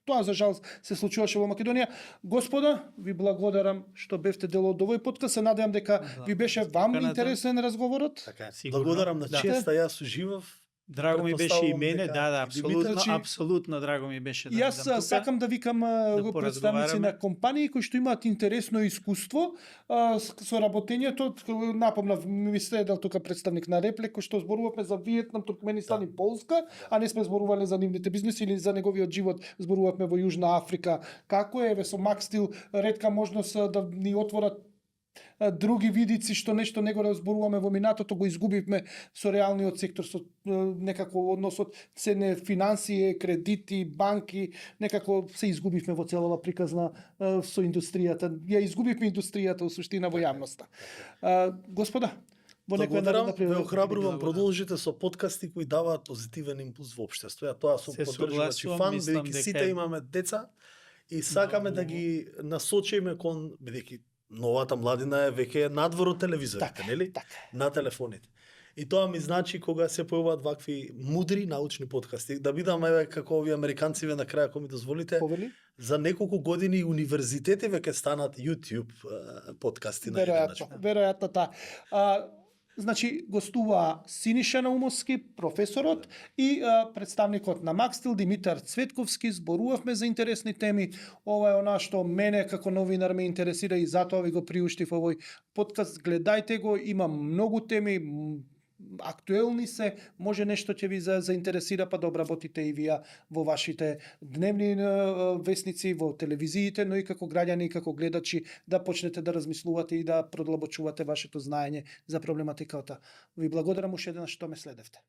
Тоа за жал се случуваше во Македонија. Господа, ви благодарам што бевте дел од овој подкаст. Се надевам дека ви беше вам интересен разговорот.
Така е.
Сигурно.
Благодарам на
Да.
честа, јас уживав.
Драго ми беше и
Претпоставувам
мене,
дека
да,
и Димитар,
апсолутно драго ми беше да
Јас
бидам тука.
сакам да викам представници
поразговараме.
на компании кои што имаат интересно искуство со работењето. Напомнав, ми следел тука представник на Реплек, кој што зборувавме за Виетнам, Туркменистан и Полска, а не сме зборувале за нивните бизнеси или за неговиот живот, зборувавме во Јужна Африка. Како е, со Макстил, ретка можност да ни отворат други видици што нешто не го разборуваме во минатото, го изгубивме со реалниот сектор, со некако односот цене финансии, кредити, банки, некако се изгубивме во целава приказна со индустријата. Ја изгубивме индустријата во суштина во јавноста. Господа, во некоја
Благодарам,
наредна
ве
прилика.
охрабрувам, продолжите со подкасти кои даваат позитивен импулс во општество. Ја тоа сум
Се
поддржувачи
согласувам,
фан,
мислам
бидејќи
дека
сите
е-
имаме деца и сакаме да ги насочиме кон, бидејќи новата младина е веќе надвор од телевизорите,
Така,
нели?
така.
На телефоните. И тоа ми значи кога се појавуваат вакви мудри научни подкасти, да бидам еве како овие американциве на крај, ако ми дозволите,
Повели?
за неколку години универзитети веќе станат YouTube подкасти на еден начин.
Веројатно та. Значи, гостува Синиша Наумовски, професорот, и представникот на Макстил, Димитар Цветковски. Зборувавме за интересни теми. Ова е она што мене како новинар ме интересира и затоа ви го приуштив овој подкаст. Гледајте го, има многу теми, актуелни се, може нешто ќе ви заинтересира, па да обработите и вие во вашите дневни весници, во телевизиите, но и како граѓани и како гледачи да почнете да размислувате и да продлабочувате вашето знаење за проблематиката. Ви благодарам уште еднаш што ме следевте.